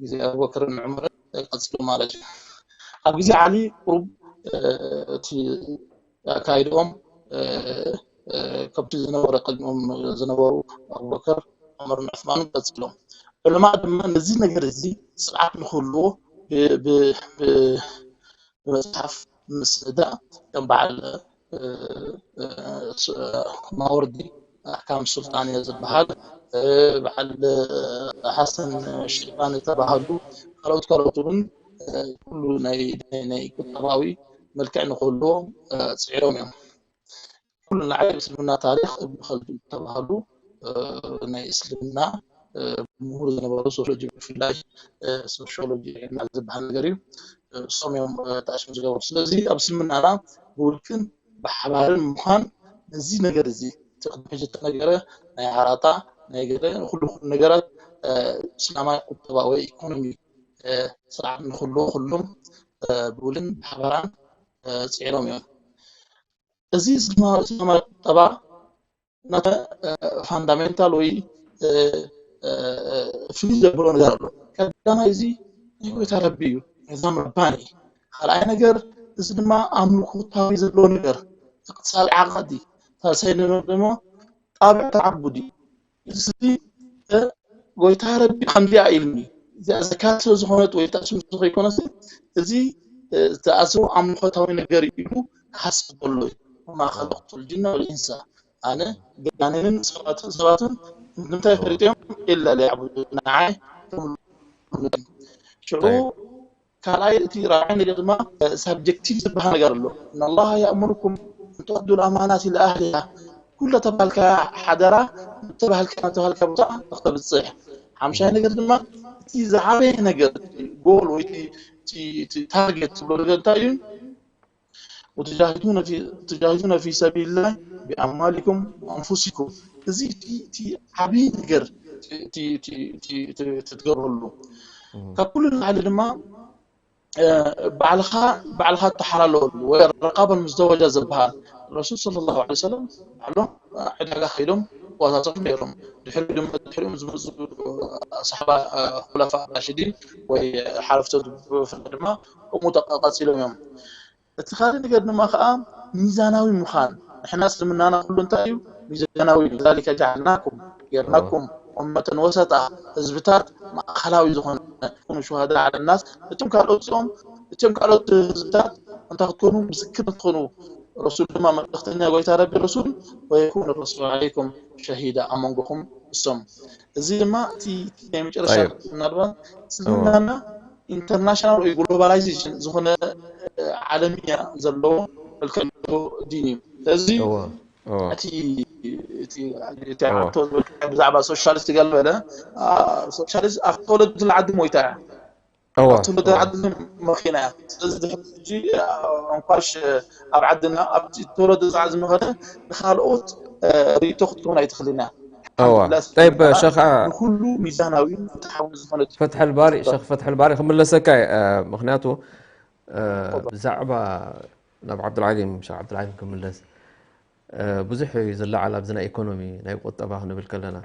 ግዜ ኣቡበክርን ዑመርን ቀፂሉ ማለት እዩ። ኣብ ግዜ ዓሊ ቁሩብ እቲ ኣካይድኦም ከምቲ ዝነበረ ቅድሚኦም ዝነበሩ ኣቡበከር ዑመርን ዑስማንን ቀፂሎም። ዑለማ ድማ ነዚ ነገር እዚ ስርዓት ንክህልዎ ብመፅሓፍ ምስዳ ከም በዓል ማወርዲ ኣሕካም ሱልጣንያ ዝበሃል በዓል ሓሰን ሽይባን ዝተባሃሉ ካልኦት ካልኦት እውን ኩሉ ናይ ናይ ቁጠባዊ መልክዕ ንክህልዎ ፅዒሮም እዮም። ኩሉ ንዓይ እስልምና ታሪክ እብን ከልዱን ዝተባሃሉ ናይ እስልምና ምሁር ዝነበሩ ሶሲዮሎጂ ብፍላይ ሶሲዮሎጂ ዕልና ዝበሃል ነገር እዩ። እሶም እዮም ተኣሽም ዝገበሩ። ስለዚ ኣብ እስልምናና ብውልቅን ብሓባርን ምዃን ነዚ ነገር እዚ እቲ ቅድሚ ሕጂ እተነገረ ናይ ኣራጣ ናይ ገለ ኩሉ ኩሉ ነገራት እስላማዊ ቁጠባ ወይ ኢኮኖሚ ስርዓት ንክህልዎ ኩሎም ብውልን ብሓበራን ፅዒሮም እዮም። እዚ እስላማዊ ቁጠባ ናተ ፋንዳሜንታል ወይ ፍሉይ ዘብሎ ነገር ኣሎ። ቀዳማይ እዚ ናይ ጎይታ ረቢ እዩ፣ ኒዛም ረባኒ። ካልኣይ ነገር እዚ ድማ ኣምልኮታዊ ዘለዎ ነገር እቅትሳድ ዓቐዲ፣ ሳልሳይ ነገር ድማ ጣብዕ ተዓቡዲ። እዚ ጎይታ ረቢ ከምዚኣ ኢልኒ እዚኣ ዘካት ስለ ዝኾነት ወይ ተኣስምቶ ከይኮነስ እዚ ዝተኣስሩ ኣምልኮታዊ ነገር ኢሉ ክሓስብ ከሎ እዩ። ወማ ኸለቅቱ ልጅነ ወልኢንሳ ኣነ ጋኔንን ሰባትን ሰባትን ንምንታይ ፈሪጦም ኢላ ለያዕቡዱ ንዓይ ሽዑ ካልኣይ እቲ ራብዓይ ነገር ድማ ሳብጀክቲቭ ዝበሃል ነገር ኣሎ። እናላሃ ያእሙርኩም እንተወዱ ልኣማናት ኢለ ኣህሊሃ ኩለ ተባልካ ሓደራ ተባልካ ተባልካ ቦታ ንክተብፅሕ ሓምሻይ ነገር ድማ እቲ ዝዓበየ ነገር ጎል ወይ ታርጌት ትብሎ ነገር እንታይ እዩ? وتجاهدون في تجاهدون في سبيل الله بأموالكم وأنفسكم። እዚ እቲ ዓብዪ ነገር ትገብረሉ ካብ ኩሉ ንላዕሊ ድማ ባዕልኻ ባዕልኻ እተሓላለወሉ ወይ ረቃበል ሙዘወጃ ዝበሃል ረሱል صلى الله عليه وسلم ባዕሎም ዕዳጋ ከይዶም ዋታቶም ነይሮም። ድሕሪኡ ድማ ድሕሪኦም ዝመፁ ኣስሓባ ኩለፋ ራሽዲን ወይ ሓለፍቶ ብፍላይ ድማ ከምኡ ቀፂሎም እዮም። እቲ ካልእ ነገር ድማ ከዓ ሚዛናዊ ምዃን። ንሕና እስልምናና ኩሉ እንታይ እዩ? ሚዛናዊ እዩ። ذلك جعلناكم ጌርናኩም أمة وسطا ህዝብታት ማእኸላዊ ዝኾነ ኩኑ شهداء على الناس እቶም ካልኦት እዚኦም እቶም ካልኦት ህዝብታት እንታይ ክትኮኑ ምስክር ክትኮኑ ረሱል ድማ መልእኽተኛ ጎይታ ረቢ ረሱል ويكون الرسول عليكم شهيدا ኣብ መንጎኹም እሶም እዚ ድማ እቲ ናይ መጨረሻ ምናልባት እስልምናና ኢንተርናሽናል ወይ ግሎባላይዜሽን ዝኾነ ዓለምያ ዘለዎ መልክዕ ዲን እዩ። ስለዚ እቲ ዓቶ ብዛዕባ ሶሻሊስት ገለ በለ ሶሻሊስት ኣብ ተወለደትላ ዓዲ ሞይታ እያ። ኣብ ተወለደ ዓዲ መኺና እያ። ስለዚ ሕጂ እንኳሽ ኣብ ዓድና ኣብ ተወለደ ዓዲ መኸነ ንካልኦት ርእቶ ክትከውን ኣይትኽልን እያ። ጠይብ ሸኽ ንኩሉ ሚዛናዊ ፍትሓዊ ዝኾነ ፈትሐል ባሪ ሸኽ ፈትሐል ባሪ ክምለሰካ እየ። ምክንያቱ ብዛዕባ ናብ ዓብዱልዓዚም ሸኽ ዓብዱልዓዚም ክምለስ ብዙሕ እዩ ዝለዓል ኣብዚ ናይ ኢኮኖሚ ናይ ቁጠባ ክንብል ከለና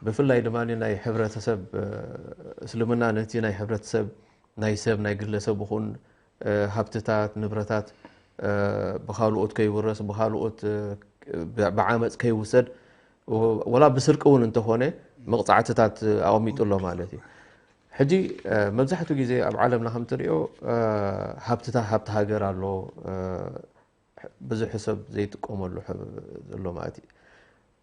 ብፍላይ ድማ ናይ ሕብረተሰብ እስልምና ነቲ ናይ ሕብረተሰብ ናይ ሰብ ናይ ግለሰብ ይኹን ሃብትታት ንብረታት ብኻልኦት ከይውረስ ብኻልኦት ብዓመፅ ከይውሰድ ወላ ብስርቂ እውን እንተኾነ መቕፃዕትታት ኣቐሚጡ ኣሎ ማለት እዩ። ሕጂ መብዛሕትኡ ግዜ ኣብ ዓለምና ከምትሪኦ ሃብትታት ሃብቲ ሃገር ኣሎ ብዙሕ ሰብ ዘይጥቀመሉ ዘሎ ማለት እዩ።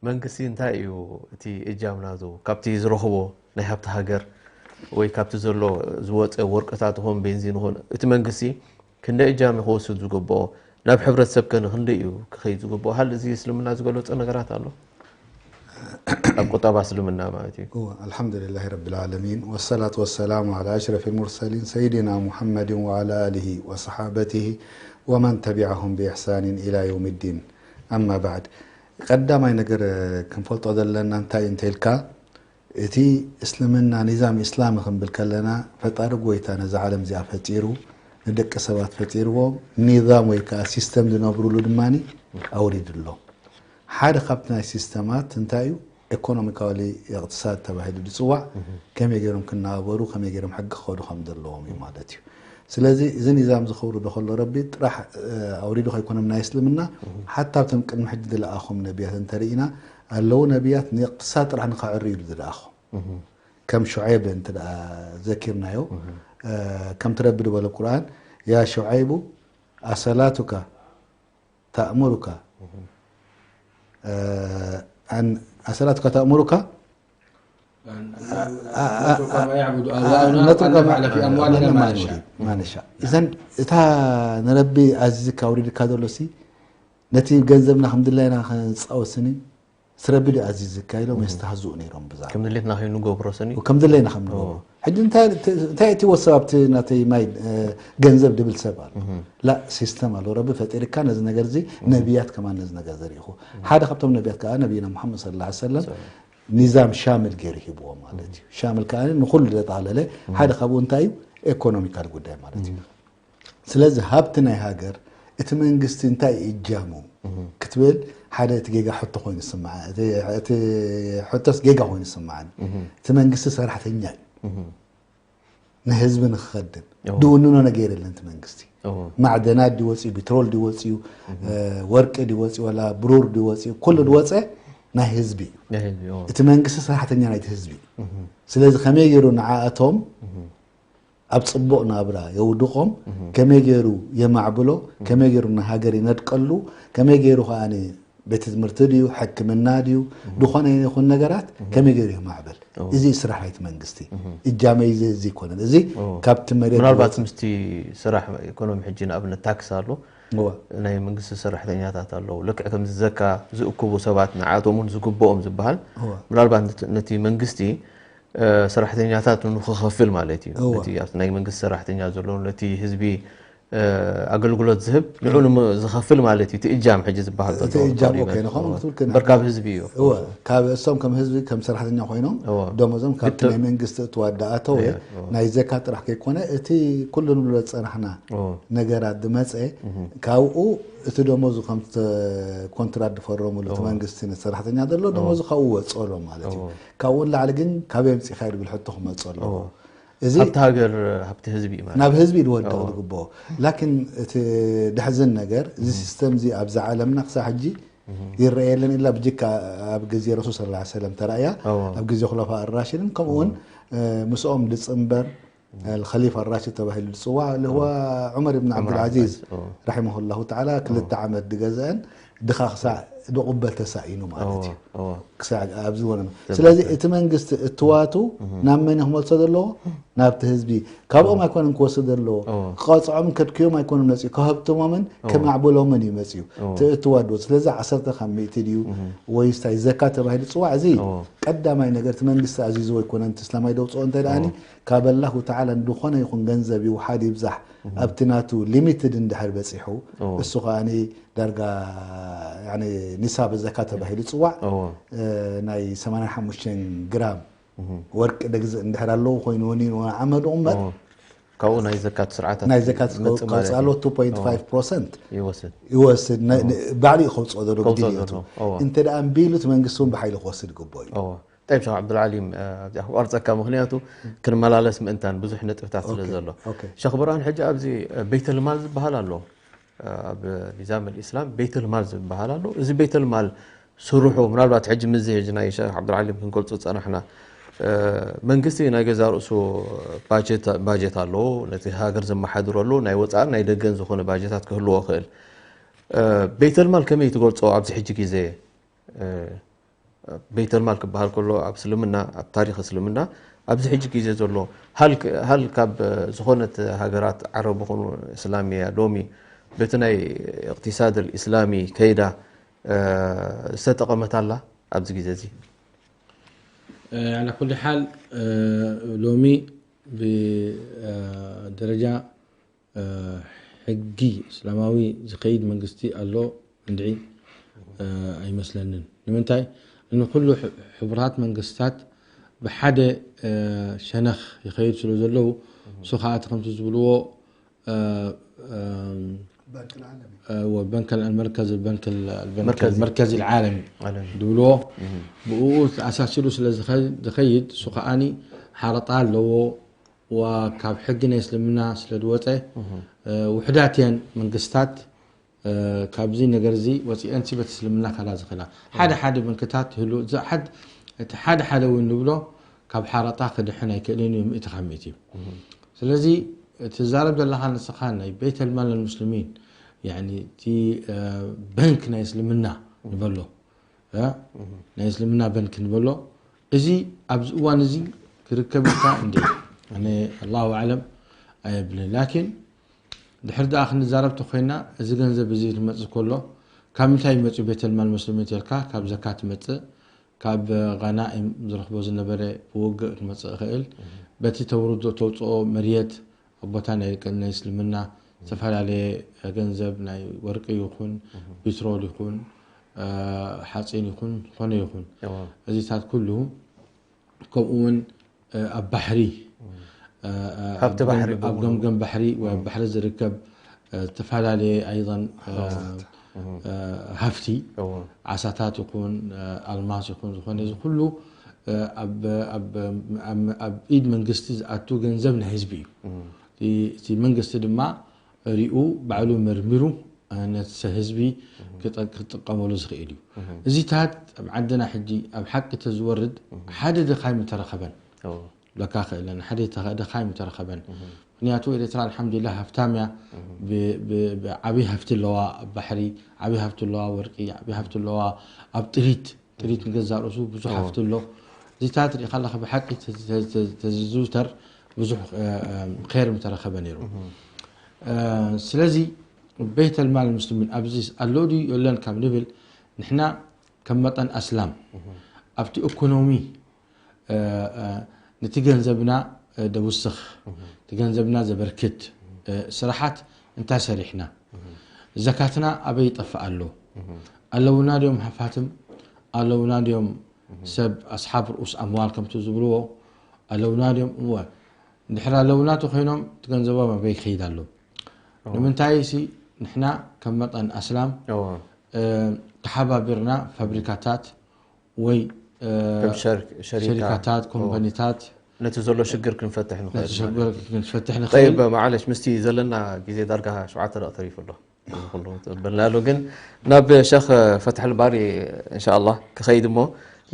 መንግስቲ እንታይ እዩ እቲ እጃም ናቱ ካብቲ ዝረኽቦ ናይ ሃብቲ ሃገር ወይ ካብቲ ዘሎ ዝወፀ ወርቅታት ይኹን ቤንዚን ይኹን እቲ መንግስቲ ክንደይ እጃም ክወስድ ዝግብኦ ናብ ሕብረተሰብ ከ ንክንደይ እዩ ክኸይድ ዝግብኦ? ሃል እዚ እስልምና ዝገለፆ ነገራት ኣሎ ኣብ ቁጠባ እስልምና ማለት እዩ። الحمد لله رب العالمين والصلاة والسلام على أشرف المرسلين سيدنا محمد وعلى آله وصحابته ومن تبعهم بإحسان إلى يوم الدين أما بعد ቀዳማይ ነገር ክንፈልጦ ዘለና እንታይ እንተ ኢልካ እቲ እስልምና ኒዛም ኢስላሚ ክንብል ከለና ፈጣሪ ጎይታ ነዛ ዓለም እዚኣ ፈጢሩ ንደቂ ሰባት ፈጢርዎም ኒዛም ወይ ከዓ ሲስተም ዝነብሩሉ ድማ ኣውሪድሎም ሓደ ካብቲ ናይ ሲስተማት እንታይ እዩ economically اقتصاد ተባሂሉ ዝፅዋዕ ከመይ ገይሮም ክናበሩ ከመይ ገይሮም ሕጊ ክኸዱ ከም ዘለዎም እዩ ማለት እዩ ስለዚ እዚ ኒዛም እዚ ከውርዶ ከሎ ረቢ ጥራሕ ኣውሪዱ ከይኮኖም ናይ እስልምና ሓታ ኣብቶም ቅድሚ ሕጂ ዝለኣኹም ነቢያት እንተርኢና ኣለዉ ነቢያት ንእቅትሳድ ጥራሕ ንኸዕሪ ኢሉ ዝለኣኹም ከም ሹዔብ እንተ ዘኪርናዮ ከምቲ ረቢ ዝበለ ቁርኣን ያ ሹዓይቡ ኣሰላቱካ ተእሙሩካ ኣሰላቱካ ተእሙሩካ نترك ما يعبد آباؤنا أو نفعل في أموالنا ما نشاء እዘን እታ ንረቢ ኣዚዝካ ኣውሪድካ ዘሎ ሲ ነቲ ገንዘብና ከም ድላይና ክንፃወስኒ ስረቢ ዶ ኣዚዝካ ኢሎም የስተሃዝኡ ነይሮም ብዛ ከም ድሌትና ከይንገብሮ ስኒ ከም ድሌና ከም ንገብሮ ሕጂ እንታይ እንታይ እቲ ወሰብ ኣብቲ ናተይ ማይ ገንዘብ ድብል ሰብ ኣሎ። ላ ሲስተም ኣሎ። ረቢ ፈጢርካ ነዚ ነገር እዚ ነቢያት ከማን ነዚ ነገር ዘሪእኹ። ሓደ ካብቶም ነቢያት ከዓ ነቢና ሙሓመድ ሰለላሁ ዐለይሂ ወሰለም ኒዛም ሻምል ገይሩ ሂብዎ ማለት እዩ። ሻምል ከዓ ንኹሉ ዘጠቓለለ ሓደ ካብኡ እንታይ እዩ? ኤኮኖሚካል ጉዳይ ማለት እዩ። ስለዚ ሃብቲ ናይ ሃገር እቲ መንግስቲ እንታይ እዩ እጃሙ ክትብል ሓደ እቲ ጌጋ ሕቶ ኮይኑ ይስምዓ። እቲ ሕቶስ ጌጋ ኮይኑ ይስምዓኒ። እቲ መንግስቲ ሰራሕተኛ እዩ ንህዝቢ ንክኸድም ድውንኖ ነገር የለን። እቲ መንግስቲ ማዕደናት ድወፅዩ፣ ቢትሮል ድወፅዩ፣ ወርቂ ድወፅዩ፣ ዋላ ብሩር ድወፅዩ፣ ኩሉ ድወፀ ናይ ህዝቢ እዩ። እቲ መንግስቲ ሰራሕተኛ ናይቲ ህዝቢ እዩ። ስለዚ ከመይ ገይሩ ንዓኣቶም ኣብ ፅቡቕ ናብራ የውድቖም፣ ከመይ ገይሩ የማዕብሎ፣ ከመይ ገይሩ ንሃገር ይነድቀሉ፣ ከመይ ገይሩ ከዓ ቤት ትምህርቲ ድዩ ሕክምና ድዩ ዝኾነ ይኹን ነገራት ከመይ ገይሩ የማዕብል። እዚ ስራሕ ናይቲ መንግስቲ እጃመይ እዚ እዚ ይኮነን። እዚ ካብቲ መሬት ምናልባት ምስቲ ስራሕ ኢኮኖሚ ሕጂ ንኣብነት ታክስ ኣሎ፣ ናይ መንግስቲ ሰራሕተኛታት ኣለዉ፣ ልክዕ ከምዚ ዘካ ዝእክቡ ሰባት ንዓኣቶም እውን ዝግብኦም ዝበሃል ምናልባት ነቲ መንግስቲ ሰራሕተኛታት ንክኸፍል ማለት እዩ። ነቲ ኣብቲ ናይ መንግስቲ ሰራሕተኛ ዘሎ ነቲ ህዝቢ ኣገልግሎት ዝህብ ንዑ ዝኸፍል ማለት እዩ። እቲ እጃም ሕጂ ዝበሃል ዘሎ እቲ እጃም ኦኬ ንኸም ክትብል ግን በር ካብ ህዝቢ እዩ። እወ ካብ እሶም ከም ህዝቢ ከም ሰራሕተኛ ኮይኖም እወ ደሞዞም ካብቲ ግጥም ናይ መንግስቲ እትዋ ዳኣተወ እየ እወ ናይ ዘካ ጥራሕ ከይኮነ እቲ ኩሉ ንብሎ ዝፀናሕና እወ ነገራት ዝመፀ እህ ካብኡ እቲ ደሞዙ ከም ኮንትራት ዝፈረሙሉ እቲ እወ መንግስቲ ነቲ ሰራሕተኛ ዘሎ እወ ደሞዙ ካብኡ ወፀሎ ማለት እዩ። እወ ካብኡ ንላዕሊ ግን ካበይ ኣምፂእካ እዩ ዝብል ሕቶ ክመፅእ ኣለዎ። እወ እዚ ሃብቲ ሃገር ሃብቲ ህዝቢ እዩ ማለት ናብ ህዝቢ ዝወድቕ እዎ። ዝግብኦ ላኪን እቲ ደሕዝን ነገር እዚ ሲስተም እዚ ኣብዛ ዓለምና ክሳብ ሕጂ ይረአ የለን ኢላ ብጅካ ኣብ ግዜ ረሱል ስለ ላ ሰለም ተራእያ እዎ። ኣብ ግዜ ኩለፋ ኣራሽድን ከምኡ እውን ምስኦም ድፅንበር ከሊፋ ኣራሽድ ተባሂሉ ዝፅዋዕ ልህዋ ዑመር ብን ዑመር ዓብዱልዓዚዝ ዓብዱልዓዚዝ፣ እዎ። ረሒመሁ ላሁ ተዓላ ክልተ ዓመት ድገዘአን ድኻ ክሳዕ ድቕበል ተሳኢኑ ማለት እዩ። እዎ። ክሳዕ ኣብዚ ወነ ስለዚ እቲ መንግስቲ እትዋቱ ናብ መን ክመልሶ ዘለዎ ናብቲ ህዝቢ ካብኦም ኣይኮነን ክወስድ ዘለዎ ክቐፅዖም ከድክዮም ኣይኮነን መፅኡ ከህብትሞምን ከማዕብሎምን እዩ መፅኡ እቲ እትዋድዎ ስለዚ ዓሰርተ ካብ ሚእቲ ድዩ ወይስ ታይ ዘካ ተባሂሉ ፅዋዕ እዚ ቀዳማይ ነገር እቲ መንግስቲ ኣዚዝዎ ኣይኮነን እቲ እስላማይ ደውፅኦ እንታይ ደኣኒ ካብ ኣላሁ ተዓላ ንድኾነ ይኹን ገንዘብ ይውሓድ ይብዛሕ ኣብቲ ናቱ ሊሚትድ እንድሕር በፂሑ እሱ ከኣኒ ዳርጋ ኒሳብ ዘካ ተባሂሉ ይፅዋዕ ናይ ሰማንያን ሓሙሽተን ግራም ወርቂ ደግዝእ እንድሕር ኣለዉ ኮይኑ ወኒኑ ዓመዱ ቁመት ካብኡ ናይ ዘካት ስርዓታት ናይ ዘካት ዝመጽእ ማለት ከውፅኣሎ እዩ። two point five percent ይወስድ ይወስድ ነ- ን- ባዕሉ እዩ ከውፅኦ ዘሎ ከውፅኦ ግድን እዩ ዘሎ፣ እዎ። እንተ ደኣ እምቢ ኢሉ እቲ መንግስቲ እውን ብሓይሊ ክወስድ ግቦ እዩ እዎ። ጠይብ ሸኽ ዓብዱልዓሊም እ፣ ኣብዚኣ ክቋርፀካ ምክንያቱ ክንመላለስ ምእንታን ብዙሕ ነጥብታት ስለ ኦኬ፣ ዘሎ ኦኬ። ሸኽ ብርሃን ሕጂ ኣብዚ እ፣ ቤተልማል ዝበሃል ኣሎ ኣብ ኒዛም ኣልኢስላም ቤተልማል ዝበሃል ኣሎ። እዚ ቤተልማል ስርሑ ምናልባት ሕጂ ምስዚ ሕጂ ናይ ሸኽ ዓብዱልዓሊም ክንገልጾ ዝጸናሕና መንግስቲ ናይ ገዛ ርእሱ ባጀት ኣለዎ። ነቲ ሃገር ዘመሓድረሉ ናይ ወጻእን ናይ ደገን ዝኾነ ባጀታት ክህልዎ ይኽእል። ቤተልማል ከመይ ትገልጾ ኣብዚ ሕጂ ግዜ? ቤተልማል ክበሃል ከሎ ኣብ እስልምና ኣብ ታሪኽ እስልምና ኣብዚ ሕጂ ግዜ ዘሎ ሃል ካብ ዝኾነት ሃገራት ዓረብ ኹኑ እስላሚያ ሎሚ በቲ ናይ እቅትሳድ እስላሚ ከይዳ ዝተጠቐመት ኣላ ኣብዚ ግዜ እዚ? على كل حال ሎሚ ብደረጃ ሕጊ እስላማዊ ዝኸይድ መንግስቲ ኣሎ እንድዒ ኣይመስለንን። ንምንታይ? ንኩሉ ሕቡራት መንግስታት ብሓደ ሸነኽ ይኸይድ ስለ ዘለዉ እሱ ከዓ እቲ ከምቲ ዝብልዎ በንክ መርከዝ በንክ መርከዚ ልዓለሚ ዝብልዎ ብኡ ተኣሳሲሩ ስለ ዝኸይድ እሱ ከዓኒ ሓረጣ ኣለዎ። ካብ ሕጊ ናይ እስልምና ስለ ዝወፀ ውሕዳት እየን መንግስታት ካብዚ ነገር እዚ ወፂአን ሲ በቲ እስልምና ከላ ዝኽእላ ሓደ ሓደ መንክታት ህሉ እቲ ሓደ ሓደ እውን ንብሎ ካብ ሓረጣ ክድሕን ኣይክእልን እዩ ምእቲ ካብ ምእቲ እዩ። ስለዚ ትዛረብ ዘለኻ ንስኻ ናይ ቤተልማል ልሙስሊሚን እቲ በንክ ናይ እስልምና ንበሎ ናይ እስልምና በንክ ንበሎ እዚ ኣብዚ እዋን እዚ ክርከብ ኢልካ እንደ ኣነ ኣላሁ ኣዕለም ኣየብልን። ላኪን ድሕር ደኣ ክንዛረብ ተኮይና እዚ ገንዘብ እዚ ክመፅእ ከሎ ካብ ምንታይ ይመፅእ? ቤተልማል ሙስሊም ተልካ ካብ ዘካ ትመፅእ ካብ غنائم ዝረኽቦ ዝነበረ ብውግእ ክመፅእ ይኽእል። በቲ ተውርዶ ተውፅኦ መርየት ኣብ ቦታ ናይ ቅን ናይ እስልምና ዝተፈላለየ ገንዘብ ናይ ወርቂ ይኹን ፒትሮል ይኹን ሓፂን ይኹን ዝኾነ ይኹን እዚታት ኩሉ ከምኡ እውን ኣብ ባሕሪ ሃብቲ ባሕሪ ኣብ ገምገም ባሕሪ ወይ ኣብ ባሕሪ ዝርከብ ዝተፈላለየ ኣይን ሃፍቲ ዓሳታት ይኹን ኣልማስ ይኹን ዝኾነ እዚ ኩሉ ኣብ ኢድ መንግስቲ ዝኣቱ ገንዘብ ናይ ህዝቢ እዩ። እቲ መንግስቲ ድማ ሪኡ ባዕሉ መርሚሩ ነቲ ህዝቢ ክጥቀመሉ ዝኽእል እዩ። እዚታት ኣብ ዓድና ሕጂ ኣብ ሓቂ ተዝወርድ ሓደ ድኻ ኣይምተረኸበን ለካ ክእለን ሓደ ድኻ ኣይምተረኸበን። ምክንያቱ ኤርትራ ኣልሓምዱሊላህ ሃፍታም እያ። ዓብይ ሃፍቲ ኣለዋ፣ ኣብ ባሕሪ ዓብይ ሃፍቲ ኣለዋ፣ ወርቂ ዓብይ ሃፍቲ ኣለዋ፣ ኣብ ጥሪት ጥሪት ንገዛእ ርእሱ ብዙሕ ሃፍቲ ኣሎ። እዚታት ሪኢኻ ኣለኻ ብሓቂ ተዝዝውተር ብዙሕ ር ምተረኸበ ነይሩ። ስለዚ ቤተልማል ሙስሊሚን ኣብዚ ኣሎ ድዩ የለን ካብ ንብል ንሕና ከም መጠን ኣስላም ኣብቲ ኢኮኖሚ ነቲ ገንዘብና ደውስኽ እቲ ገንዘብና ዘበርክት ስራሓት እንታይ ሰሪሕና? ዘካትና ኣበይ ይጠፍእ ኣሎ? ኣለውና ድዮም ሃፋትም? ኣለውና ድዮም ሰብ ኣስሓብ ርኡስ ኣምዋል ከምቲ ዝብልዎ ኣለውና ድዮም? እወ እንድሕር ኣለውና ተኮይኖም እቲ ገንዘቦም ኣበይ ክኸይድ ኣሎ? ንምንታይ ሲ ንሕና ከም መጠን ኣስላም ተሓባቢርና ፋብሪካታት ወይ ሸሪካታት ኮምፓኒታት ነቲ ዘሎ ሽግር ክንፈትሕ ንኽእል ክንፈትሕ ንኽእል። ማዓለሽ ምስቲ ዘለና ግዜ ዳርጋ ሸውዓተ ደቂ ተሪፉ ኣሎ። በልና ኣሎ ግን ናብ ሸኽ ፈትሐል ባሪ እንሻ ኣላህ ክኸይድ እሞ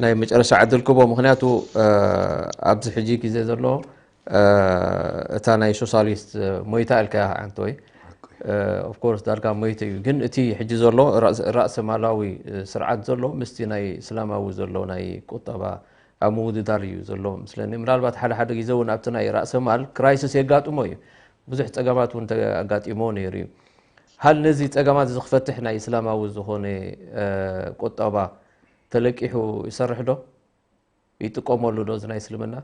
ናይ መጨረሻ ዕድል ክቦ ምክንያቱ ኣብዚ ሕጂ ግዜ ዘሎ እታ ናይ ሶሻሊስት ሞይታ ኢልካ ዓንተወይ ኦፍኮርስ ዳርጋ ሞይተ እዩ ግን እቲ ሕጂ ዘሎ ራእሰ ማላዊ ስርዓት ዘሎ ምስቲ ናይ እስላማዊ ዘሎ ናይ ቁጠባ ኣብ ምውድዳር እዩ ዘሎ ምስለኒ ምናልባት ሓደ ሓደ ግዜ እውን ኣብቲ ናይ ራእሰ ማል ክራይስስ የጋጥሞ እዩ ብዙሕ ፀገማት እውን ኣጋጢሞ ነይሩ እዩ ሃል ነዚ ፀገማት እዚ ክፈትሕ ናይ እስላማዊ ዝኾነ ቁጠባ ተለቂሑ ይሰርሕ ዶ ይጥቀመሉ ዶ እዚ ናይ እስልምና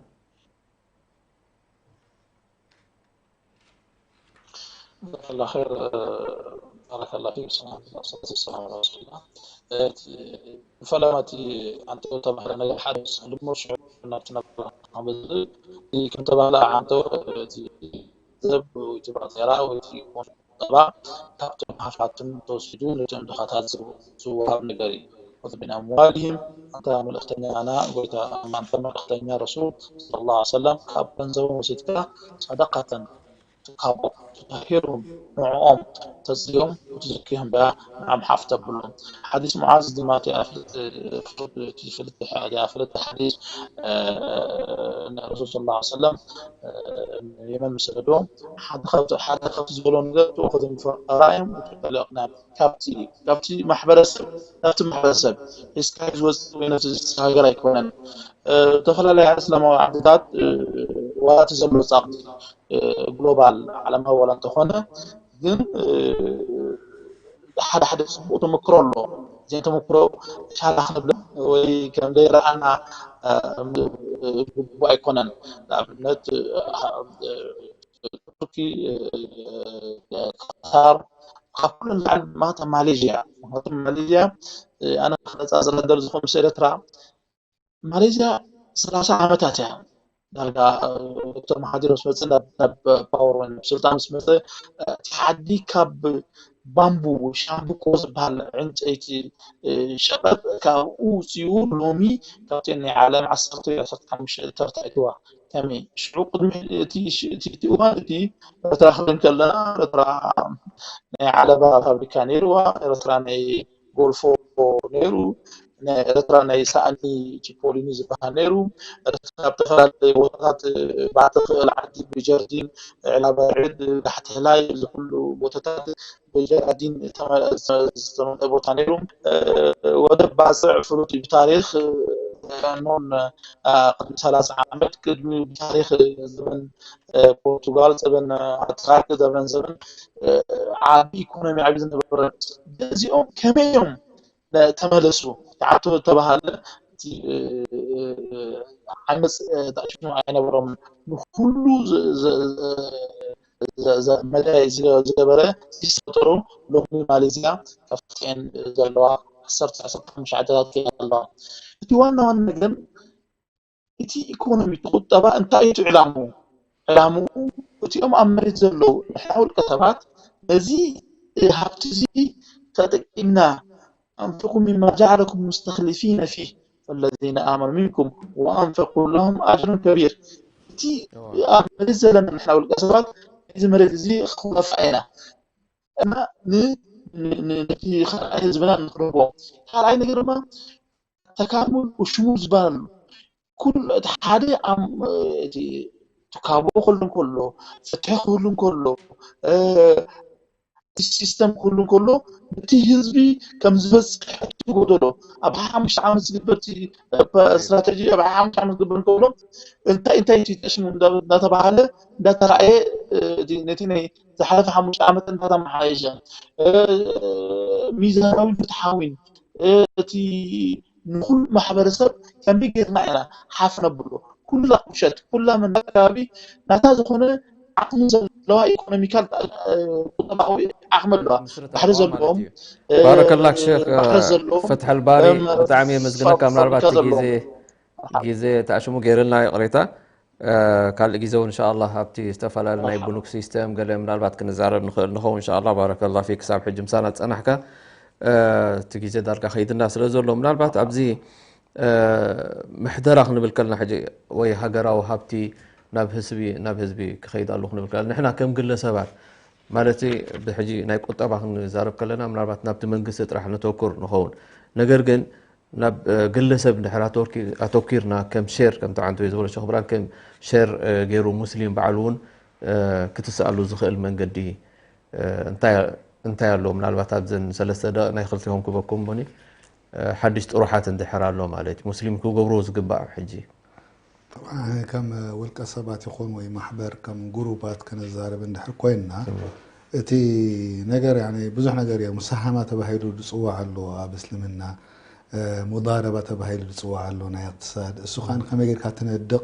ጀዛከላ ኸይር ባረከላ ፊክ ሰላም ሰላም ረሱላ ፈለማ እቲ ኣንተ ተባህለ ነገር ሓደ ስልሞ ሽዑ ናብቲ ነብራ ከም ተባህለ ኣንተ እቲ ዘብ ወይ እቲ ባጤራ ወይ እቲ ቁጠባ ካብቶም ሃፋትም ተወሲዱ ነቶም ድኻታት ዝወሃብ ነገር እዩ። خذ من أموالهم ኣንታ መልእኽተኛና ጎይታ ኣንታ መልእኽተኛ ረሱል صلى الله عليه وسلم ካብ ገንዘቦም ወሲድካ صدقة ትካቦ تطهرهم ንዕኦም ተፅርዮም وتزكيهم بها ንዓም ሓፍ ተብሎም ሓዲስ ሙዓዝ ድማ ፍልጥ ሓዲስ ረሱል صلى الله عليه وسلم የመን ምስ ከድዎም ሓደ ካብቲ ዝበሎ ነገር ትእኹذ من فقرائهم وتطلقنا ካብቲ ካብቲ ማሕበረሰብ ናብቲ ማሕበረሰብ ሒዝካ ዝወፅእ ወይ ነቲ ሃገር ኣይኮነን። ዝተፈላለዩ እስላማዊ ዓድታት ዋላ እቲ ዘሎ ፃቕጢ ግሎባል ዓለማዊ ዋላ እንተኾነ ግን ሓደ ሓደ ፅቡቅ ተመክሮ ኣሎ። እዚን ተመክሮ ሻላ ክንብለ ወይ ከም ዘይረኣና ግቡእ ኣይኮነን። ንኣብነት ቱርኪ፣ ቃታር ካብ ኩሉ ንላዕሊ ድማ እታ ማሌዥያ ምክንያቱ ማሌዥያ ኣነ ክነፃፅራ ደር ዝኾን ምስ ኤርትራ ማሌዝያ ሰላሳ ዓመታት እያ ዳርጋ ዶክተር መሃዲር ምስ መፀ ናብ ፓወር ወይ ናብ ስልጣን ምስ መፀ እቲ ዓዲ ካብ ባምቡ ወይ ሻምብቆ ዝበሃል ዕንፀይቲ ሸቐጥ ካብኡ ውፅኡ ሎሚ ካብተን ናይ ዓለም ዓሰርተ ወይ ዓሰርተ ሓሙሽተ ተርታ እትዋ ከመይ ሽዑ ቅድሚ እቲ እዋን እቲ ኤርትራ ክብል ከለና ኤርትራ ናይ ዓለባ ፋብሪካ ነይርዋ ኤርትራ ናይ ጎልፎ ነይሩ ናይ ኤርትራ ናይ ሳእኒ ቺፖሊኒ ዝበሃል ነይሩ ካብ ዝተፈላለዩ ቦታታት ባዕቲ ክእል ዓዲ ብጀርዲን ዕላባ ዕድ ጋሕቲ ህላይ ዝኩሉ ቦታታት ብጀርዲን ዝተመልአ ቦታ ነይሩ ወደብ ባፅዕ ፍሉጥ ብታሪክ ኖን ቅድሚ ሰላሳ ዓመት ቅድሚ ብታሪክ ዘበን ፖርቱጋል ዘበን ኣትራክ ዘበን ዘበን ዓቢ ኢኮኖሚ ዓቢ ዝነበረ እዚኦም ከመይ እዮም ተመለሱ ይዓቱ ተባሃለ ዓመፅ ተኣሽሙ ኣይነበሮም። ንኩሉ መዳይ ዝገበረ ሲስተም ፈጠሩ። ሎሚ ማሌዝያ ካብተን ዘለዋ ዓሰርተ ዓሰርተ ሓሙሽተ ዓድታት ኮይና ኣለዋ። እቲ ዋና ዋና ግን እቲ ኢኮኖሚ፣ እቲ ቁጠባ እንታይ እዩ ዕላምኡ? ዕላምኡ እቲኦም ኣብ መሬት ዘለዉ ንሕና ውልቀ ሰባት ነዚ ሃብቲ እዚ ተጠቂምና أنفقوا مما جعلكم مستخلفين فيه فالذين آمنوا منكم وأنفقوا لهم أجر كبير። እቲ ኣብ መሬት ዘለና ንሕና ውልቀ ሰባት እዚ መሬት እዚ ክወፋ ኢና እና ን- ን- ን- ነቲ ካልኣይ ህዝብና ንክረቦ። ካልኣይ ነገር ድማ ተካሙል ሽሙ ዝበሃል ኩሉ እቲ ሓደ ኣም- እቲ ትካቦ ክህሉ እንከሎ፣ ፍትሒ ክህሉ እንከሎ፣ እ፣ እቲ ሲስተም ክህሉ እንከሎ፣ እቲ ህዝቢ ከም ዝበፅሕ እቲ ጎደሎ ኣብ ሓሙሽተ ዓመት ዝግበር እቲ ስትራቴጂ ኣብ ሓሙሽተ ዓመት ዝግበር እንከሎ እንታይ እንታይ እቲ ተሽሙ እንዳ- እንዳተባሃለ እንዳተራእየ፣ እ፣ እቲ- ነቲ ናይ ዝሓለፈ ሓሙሽተ ዓመት እንዳተመሓየሸ፣ እ፣ ሚዛናዊ ፍትሓዊን፣ እ፣ እቲ ንኩሉ ማሕበረሰብ ከመይ ጌርና ኢና ሓፍ ነብሎ? ኩላ ቁሸት ኩላ መን ከባቢ ናታ ዝኾነ ዓቕሚ ዘለዋ ኢኮኖሚካል ቁጠባዊ ዓቕሚ ኣለዋ። ባሕሪ ዘለዎም ባረከላክ ሸክ ፈትሐል ባሪ ብጣዕሚ የመስግነካ። ምናልባት እቲ ግዜ ግዜ ተኣሽሙ ገይርልና ይቕሬታ። ካልእ ግዜ እውን እንሻላ ኣብቲ ዝተፈላለዩ ናይ ብኑክ ሲስተም ገለ ምናልባት ክንዛረብ ንኽእል ንኸውን እንሻላ። ባረከላ ፊክ። ክሳብ ሕጂ ምሳና ዝፀናሕካ እቲ ግዜ ዳርጋ ከይድና ስለ ዘሎ ምናልባት ኣብዚ ምሕደራ ክንብል ከልና ሕጂ ወይ ሃገራዊ ሃብቲ ናብ ህዝቢ ናብ ህዝቢ ክኸይድ ኣለዎ ክንብል ከለና ንሕና ከም ግለሰባት ማለት ብሕጂ ናይ ቁጠባ ክንዛረብ ከለና ምናልባት ናብቲ መንግስቲ ጥራሕ ነተኩር ንኸውን። ነገር ግን ናብ ግለሰብ እንድሕር ኣተኪርና ከም ሼር ከምቲ ዓንቶ ዝበሎ ሸኽ ብራን ከም ሼር ገይሩ ሙስሊም ባዕሉ እውን ክትስኣሉ ዝኽእል መንገዲ እንታይ ኣሎ? ምናልባት ኣብዘን ሰለስተ ደቂቕ ናይ ክልቲኹም ክበኩም ሞኒ ሓድሽ ጥሩሓት እንድሕር ኣሎ ማለት እዩ ሙስሊም ክገብርዎ ዝግባእ ሕጂ ከም ውልቀ ሰባት ይኹን ወይ ማሕበር ከም ጉሩባት ክንዛረብ እንድሕር ኮይንና እቲ ነገር ያኒ ብዙሕ ነገር እየ ሙሳሃማ ተባሂሉ ዝፅዋዕ ኣሎ ኣብ እስልምና ሙዳረባ ተባሂሉ ዝፅዋዕ ኣሎ ናይ እቅትሳድ እሱ ከዓ ከመይ ጌርካ ትነድቕ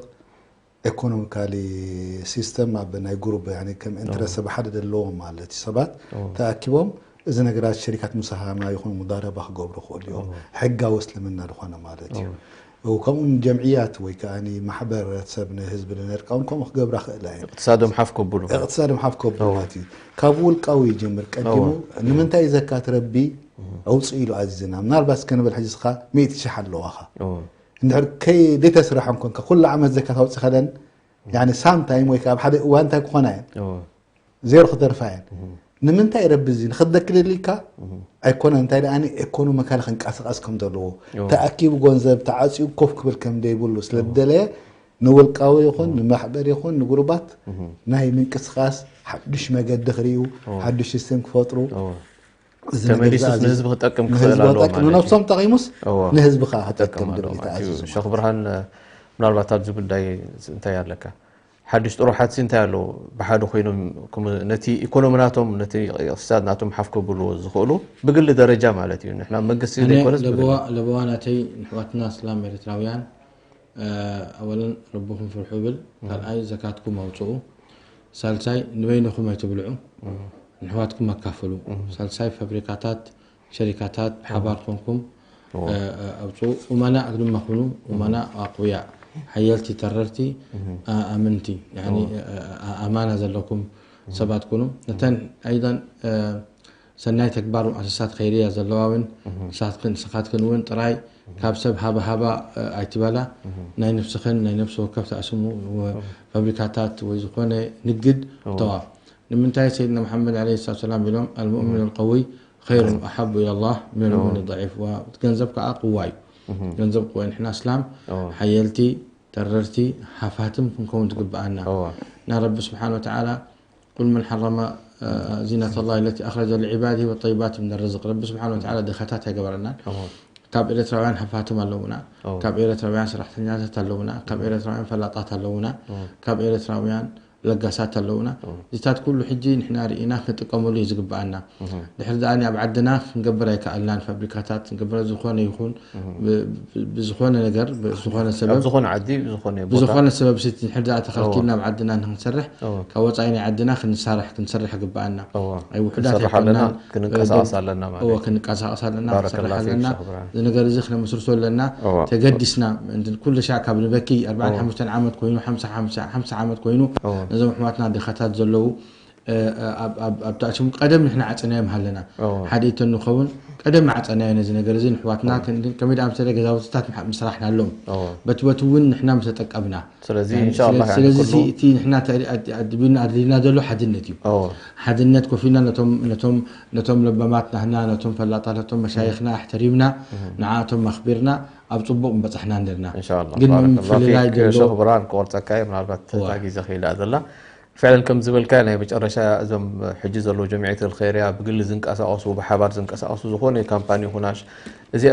ኤኮኖሚካሊ ሲስተም ኣብ ናይ ጉሩብ ያኒ ከም ኢንትረስት ሰብ ሓደ ዘለዎም ማለት እዩ ሰባት ተኣኪቦም እዚ ነገራት ሸሪካት ሙሳሃማ ይኹን ሙዳረባ ክገብሩ ክኽእሉ እዮም ሕጋዊ እስልምና ዝኾነ ማለት እዩ ከምኡ ጀምዕያት ወይ ከዓ ማሕበረሰብ ንህዝቢ ንነድቃውን ከምኡ ክገብራ ክእላ እየን እቅትሳዶም ሓፍ ከብሉ እቅትሳዶም ሓፍ ከብሉ ማለት እዩ ካብ ውልቃዊ ይጀምር ቀዲሙ ንምንታይ ዘካት ረቢ ኣውፅእ ኢሉ ኣዚዝና ምናልባት እስከ ንበል ሕጂ ስኻ ሚእቲ ሽሕ ኣለዋኻ እንድሕር ከይደይተስራሖም ኮንካ ኩሉ ዓመት ዘካት ኣውፅእ ከለን ሳምታይም ወይ ከዓ ኣብ ሓደ እዋን እንታይ ክኾና እየን ዜሮ ክተርፋ እየን ንምንታይ ረቢ እዚ ንክትደክደልካ ኣይኮነ እንታይ ደኣ ኤኮኖሚካሊ ክንቀሳቀስ ከም ዘለዎ ተኣኪቡ ገንዘብ ተዓፅዩ ኮፍ ክብል ከም ዘይብሉ ስለ ዝደለየ ንውልቃዊ ይኹን ንማሕበር ይኹን ንጉሩባት ናይ ምንቅስቃስ ሓዱሽ መገዲ ክርእዩ ሓዱሽ ሲስተም ክፈጥሩ ተመሊሱስ ንህዝቢ ክጠቅም ክኽእል ኣለዎ ማለት እዩ። ንነብሶም ጠቂሙስ ንህዝቢ ከዓ ክጠቅም ድብል ተኣዚዙ ሸኽ ብርሃን ምናልባት ኣብዚ ጉዳይ እንታይ ኣለካ ሓድሽ ጥሩሓት ሲ እንታይ ኣለዎ ብሓደ ኮይኖም ነቲ ኢኮኖሚ ናቶም ነቲ እቅትሳድ ናቶም ሓፍ ከብልዎ ዝኽእሉ ብግሊ ደረጃ ማለት እዩ ንሕና መንግስቲ ዘይኮነስ ለበዋ ናተይ ንሕዋትና እስላም ኤርትራውያን ኣወለን ረብኹም ፍርሑ ብል ካልኣይ ዘካትኩም ኣውፅኡ ሳልሳይ ንበይንኹም ኣይትብልዑ ንሕዋትኩም ኣካፍሉ ሳልሳይ ፋብሪካታት ሸሪካታት ብሓባር ኮንኩም ኣውፅኡ ኡመናእ ድማ ኩኑ ኡመናእ ኣቁያ ሓየልቲ ተረርቲ ኣምንቲ ኣማና ዘለኩም ሰባት ኩኑ ነተን ኣይዳን ሰናይ ተግባር ሙኣሰሳት ኸይርያ ዘለዋ እውን ንስኻትክን እውን ጥራይ ካብ ሰብ ሃባ ሃባ ኣይትበላ ናይ ነብስኽን ናይ ነብሲ ወከፍ ተኣስሙ ፋብሪካታት ወይ ዝኾነ ንግድ ተዋ ንምንታይ ሰይድና መሓመድ ለ ሰላት ሰላም ኢሎም ኣልሙእሚን ልቀዊ ኸይሩ ኣሓቡ ኢላ ላህ ምን ልሙእሚን ضዒፍ ገንዘብ ከዓ ቅዋ እዩ ገንዘብ ቅዋ ንሕና እስላም ሓየልቲ ተረርቲ ሃፋትም ክንከውን ትግብኣና እና ረቢ ስብሓን ወተዓላ قل من حرم زينة الله التي أخرج لعباده والطيبات من الرزق رب سبحانه وتعالى ድኻታት ኣይገበረናን ካብ ኤርትራውያን ሃፋትም ኣለውና ካብ ኤርትራውያን ሰራሕተኛታት ኣለውና ካብ ኤርትራውያን ፈላጣት ኣለውና ካብ ኤርትራውያን ለጋሳት ኣለውና። እዚታት ኩሉ ሕጂ ንሕና ርኢና ክንጥቀመሉ እዩ ዝግብኣና። ድሕሪ ደኣ ኣብ ዓድና ክንገብር ኣይከኣልናን። ፋብሪካታት ክንገብር ዝኾነ ይኹን ብ- ብ- ብዝኾነ ነገር ብዝኾነ ኣብ ሰበብ ዝኾነ ዓዲ ዝኾነ ቦታ ብዝኾነ ሰበብ ስቲ ድሕሪ ደኣ ተኸልኪልና ኣብ ዓድና ንክንሰርሕ እዎ። ካብ ወፃኢ ናይ ዓድና ክንሰርሕ ክንሰርሕ ይግብኣና። እዎ። ኣይ ውሑዳት ክንሰርሕ ኣለና ኣይኮናን። ክንንቀሳቐስ ኣለና ማለት እዎ እዩ። ክንቀሳቐስ ኣለና ባረከላ ክንሰርሕ ፊክ ኣለና። ሸኽ ብርሃን። እዚ ነገር እዚ ክነመስርቶ ኣለና። እዎ። ተገዲስና እንትን ኩሉ ሻዕ ካብ ንበኪ ኣርባዓን እዎ። ሓሙሽተን ዓመት ኮይኑ ሓምሳ ሓምሳ ሓምሳ ዓመት ኮይኑ እዎ። ነዞም ኣሕዋትና ድኻታት ዘለዉ እ፣ ኣብ ኣብ ኣብ ታሽሙ ቀደም ንሕና ዓፀናዮም ሃለና እዎ። ሓደ እቶ ንኸውን ቀደም ዓፀናዮ ነዚ ነገር እዚ ንሕዋትና ክንድን ከመይ ደኣ ምሰለ ገዛውትታት ምሓ- ምስራሕናሎም እዎ። በቲ በቲ እውን ንሕና ምተጠቀምና ስለዚ እ፣ ኢንሻኣላህ ስለ- ያኒ ስለዚ ኩሉ እቲ ንሕና ተሪ- ኣድ- ኣድብና ኣድልዩና ዘሎ ሓድነት እዩ እዎ። ሓድነት ኮፍ ኢልና ነቶም ነቶም ነቶም ለባማት ናህና ነቶም ፈላጣት ነቶም መሻይኽና ኣሕተሪምና ንዓቶም ኣኽቢርና ኣብ ፅቡቅ ምበፃሕና ነርና ኢንሻኣላህ ግን ባረከላሁ ምፍልላይ ፊክ ዘሎ ሸኽ ብርሃን ክቆርፀካ እየ ምናልባት እዋ። እታ ግዜ ክኢላ ዘላ ፍዕለን ከም ዝበልካ ናይ መጨረሻ እዞም ሕጂ ዘለዉ ጀምዕየት ኸይርያ ብግሊ ዝንቀሳቐሱ ብሓባር ዝንቀሳቐሱ ዝኾነ ካምፓኒ ይኹናሽ እዚ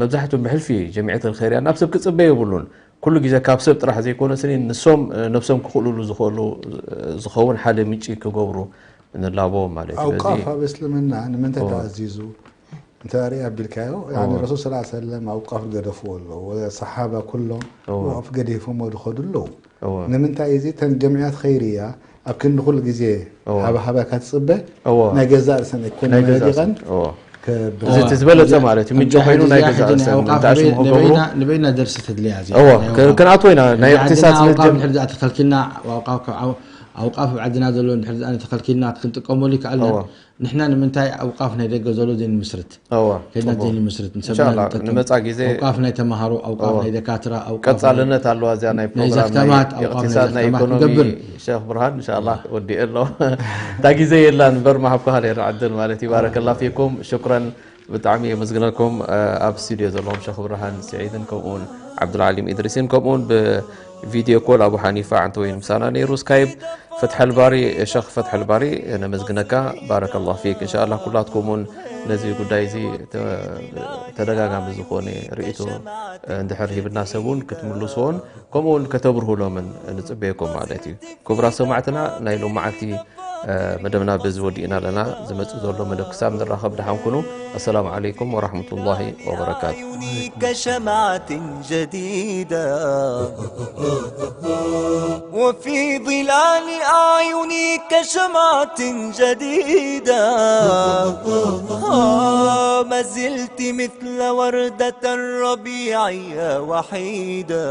መብዛሕትኡ ብሕልፊ ጀምዕየት ኸይርያ ናብ ሰብ ክፅበ የብሉን ኩሉ ግዜ ካብ ሰብ ጥራሕ ዘይኮነ ስኒ ንሶም ነብሶም ክኽእልሉ ዝኽእሉ ዝኸውን ሓደ ምንጪ ክገብሩ ንላቦ ማለት እዩ በዚ ኣውቃፍ ኣብ እስልምና ንምንታይ እዎ። ተኣዚዙ እንተ ርኢ ኣቢልካዮ ያኒ እዎ። ረሱል ስላ ሰለም ኣውቃፍ ገደፍዎ ኣለዉ ወደ ሰሓባ ኩሎም እዎ። ወቅፍ ገዲፎሞ ዝኸዱ ኣለዉ እዎ። ንምንታይ እዚ ተን ጀምዕያት ኸይርያ ኣብ ክንዲ ኩሉ ግዜ እዎ። ሃባ ሃባካ ትፅበ እዎ። ናይ ገዛእ ርእሰን ናይ ኢኮኖሚ ገዛእ ረጊቐን ርእሰን። እዎ። ከብር እዚ እቲ ዝበለጸ ማለት እዩ ምንጭ ከምዚ ኮይኑ ሕጂ ናይ እዚኣ ገዛእ ሕጂ ናይ ርእሰን ኣውቃፍ እንተ ኣሽሙ ንበይ- ክገብሩ ንበይና ንበይና ደርሲ ተድልያ እዚኣ እዎ ናይ ክ- ኣውቃፍ። ክንኣትዎ ኢና ናይ ሕጂ ዓድና እቅትሳድ ኣውቃፍ ንድም ድሕሪ ዝኣ ተኸልኪልና ኣውቃፍ ካብ ዓው- ኣውቃፍ ኣብ ዓድና ዘሎ ድሕሪ ዝኣ ተኸልኪልና ክንጥቀመሉ ይከኣልና እዎ። ንሕና ንምንታይ ኣውቃፍ ናይ ደገ ዘሎ ዘይንምስርት እወ፣ ከይድና ጽቡቕ። ዘይንምስርት ንሰብና ኢንሻላህ፣ ንጠቅም። ንመጻ ግዜ ኣውቃፍ ናይ ተማሃሮ ኣውቃፍ እወ። ናይ ደካትራ ኣውቃፍ ናይ ቀጻልነት ኣለዋ እዚኣ ናይ ናይ ፕሮግራም ናይ ዘክተማት ኣውቃፍ ናይ እቕትሳድ ናይ ዘክተማት ኢኮኖሚ ንገብር ሸኽ ብርሃን ኢንሻላህ ወዲኤ ኣሎ እታ ግዜ የላን እምበር መሃብኩኻ ነይረ ዕድል ማለት እዩ ባረከላ ፊኩም ሽኩረን ብጣዕሚ የመስግነኩም ኣብ ስቱድዮ ዘለዎም ሸኽ ብርሃን ስዒድን ከምኡውን ዓብዱልዓሊም ኢድሪስን ከምኡውን ብ ቪድዮ ኮል ኣቡ ሓኒፋ ዓንተወይን ምሳና ነይሩ ስካይብ ፈትሐልባሪ ሸኽ ፈትሐልባሪ ነመስግነካ ባረከላሁ ፊክ እንሻላ ኩላትኩም እውን ነዚ ጉዳይ እዚ ተደጋጋሚ ዝኾነ ርእቶ እንድሕር ሂብና ሰብ እውን ክትምልስዎን ከምኡ እውን ከተብርሁሎምን ንፅበየኩም ማለት እዩ ክቡራት ሰማዕትና ናይ ሎም መዓልቲ መደብና በዚ ወዲእና ኣለና ዝመፅእ ዘሎ መደብ ክሳብ ንራኸብ ደሓን ኩኑ ኣሰላሙ ዓለይኩም ወራሕመቱላሂ ወበረካቱ كشمعة جديدة وفي ظلال أعيني كشمعة جديدة آه ما زلت مثل وردة الربيع يا وحيدة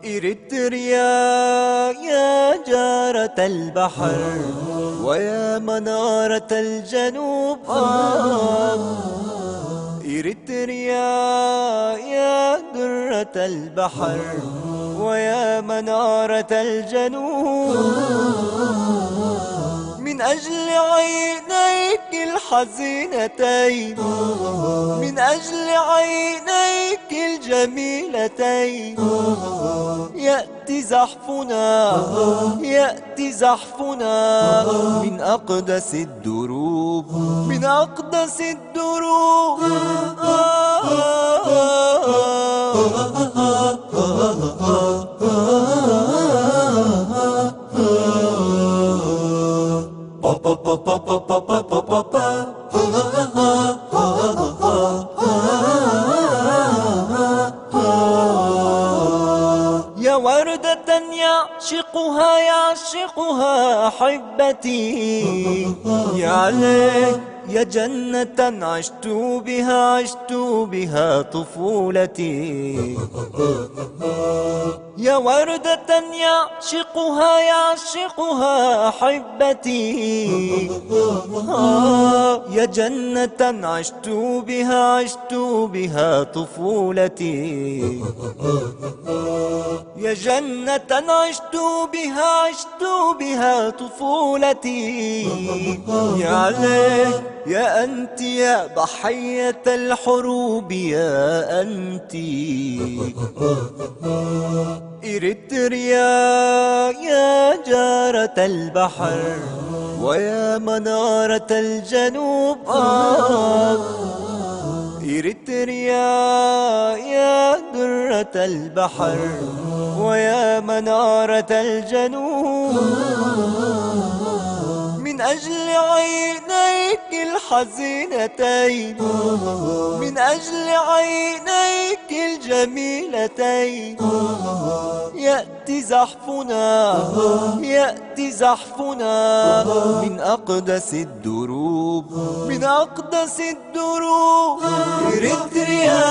إريتريا يا جارة البحر ويا منارة الجنوب آه إريتريا يا درة البحر ويا منارة الجنوب من أجل عينيك الحزينتين من أجل عينيك الجميلتين يأتي زحفنا يأتي زحفنا من أقدس الدروب من أقدس الدروب يا وردة يعشقها يعشقها أحبتي يا ليه يا جنة عشت بها عشت بها طفولتي يا وردة يعشقها يعشقها أحبتي آه يا جنة عشت بها عشت بها طفولتي يا جنة عشت بها عشت بها طفولتي يا ليه يا أنت يا ضحية الحروب يا أنت إريتريا يا جارة البحر ويا منارة الجنوب آه إريتريا، يا درة البحر ويا منارة الجنوب، من أجل عينيك الحزينتين، من أجل عينيك الجميلتين، يأتي زحفنا، يأتي زحفنا من أقدس الدروب، من أقدس الدروب. إريتريا.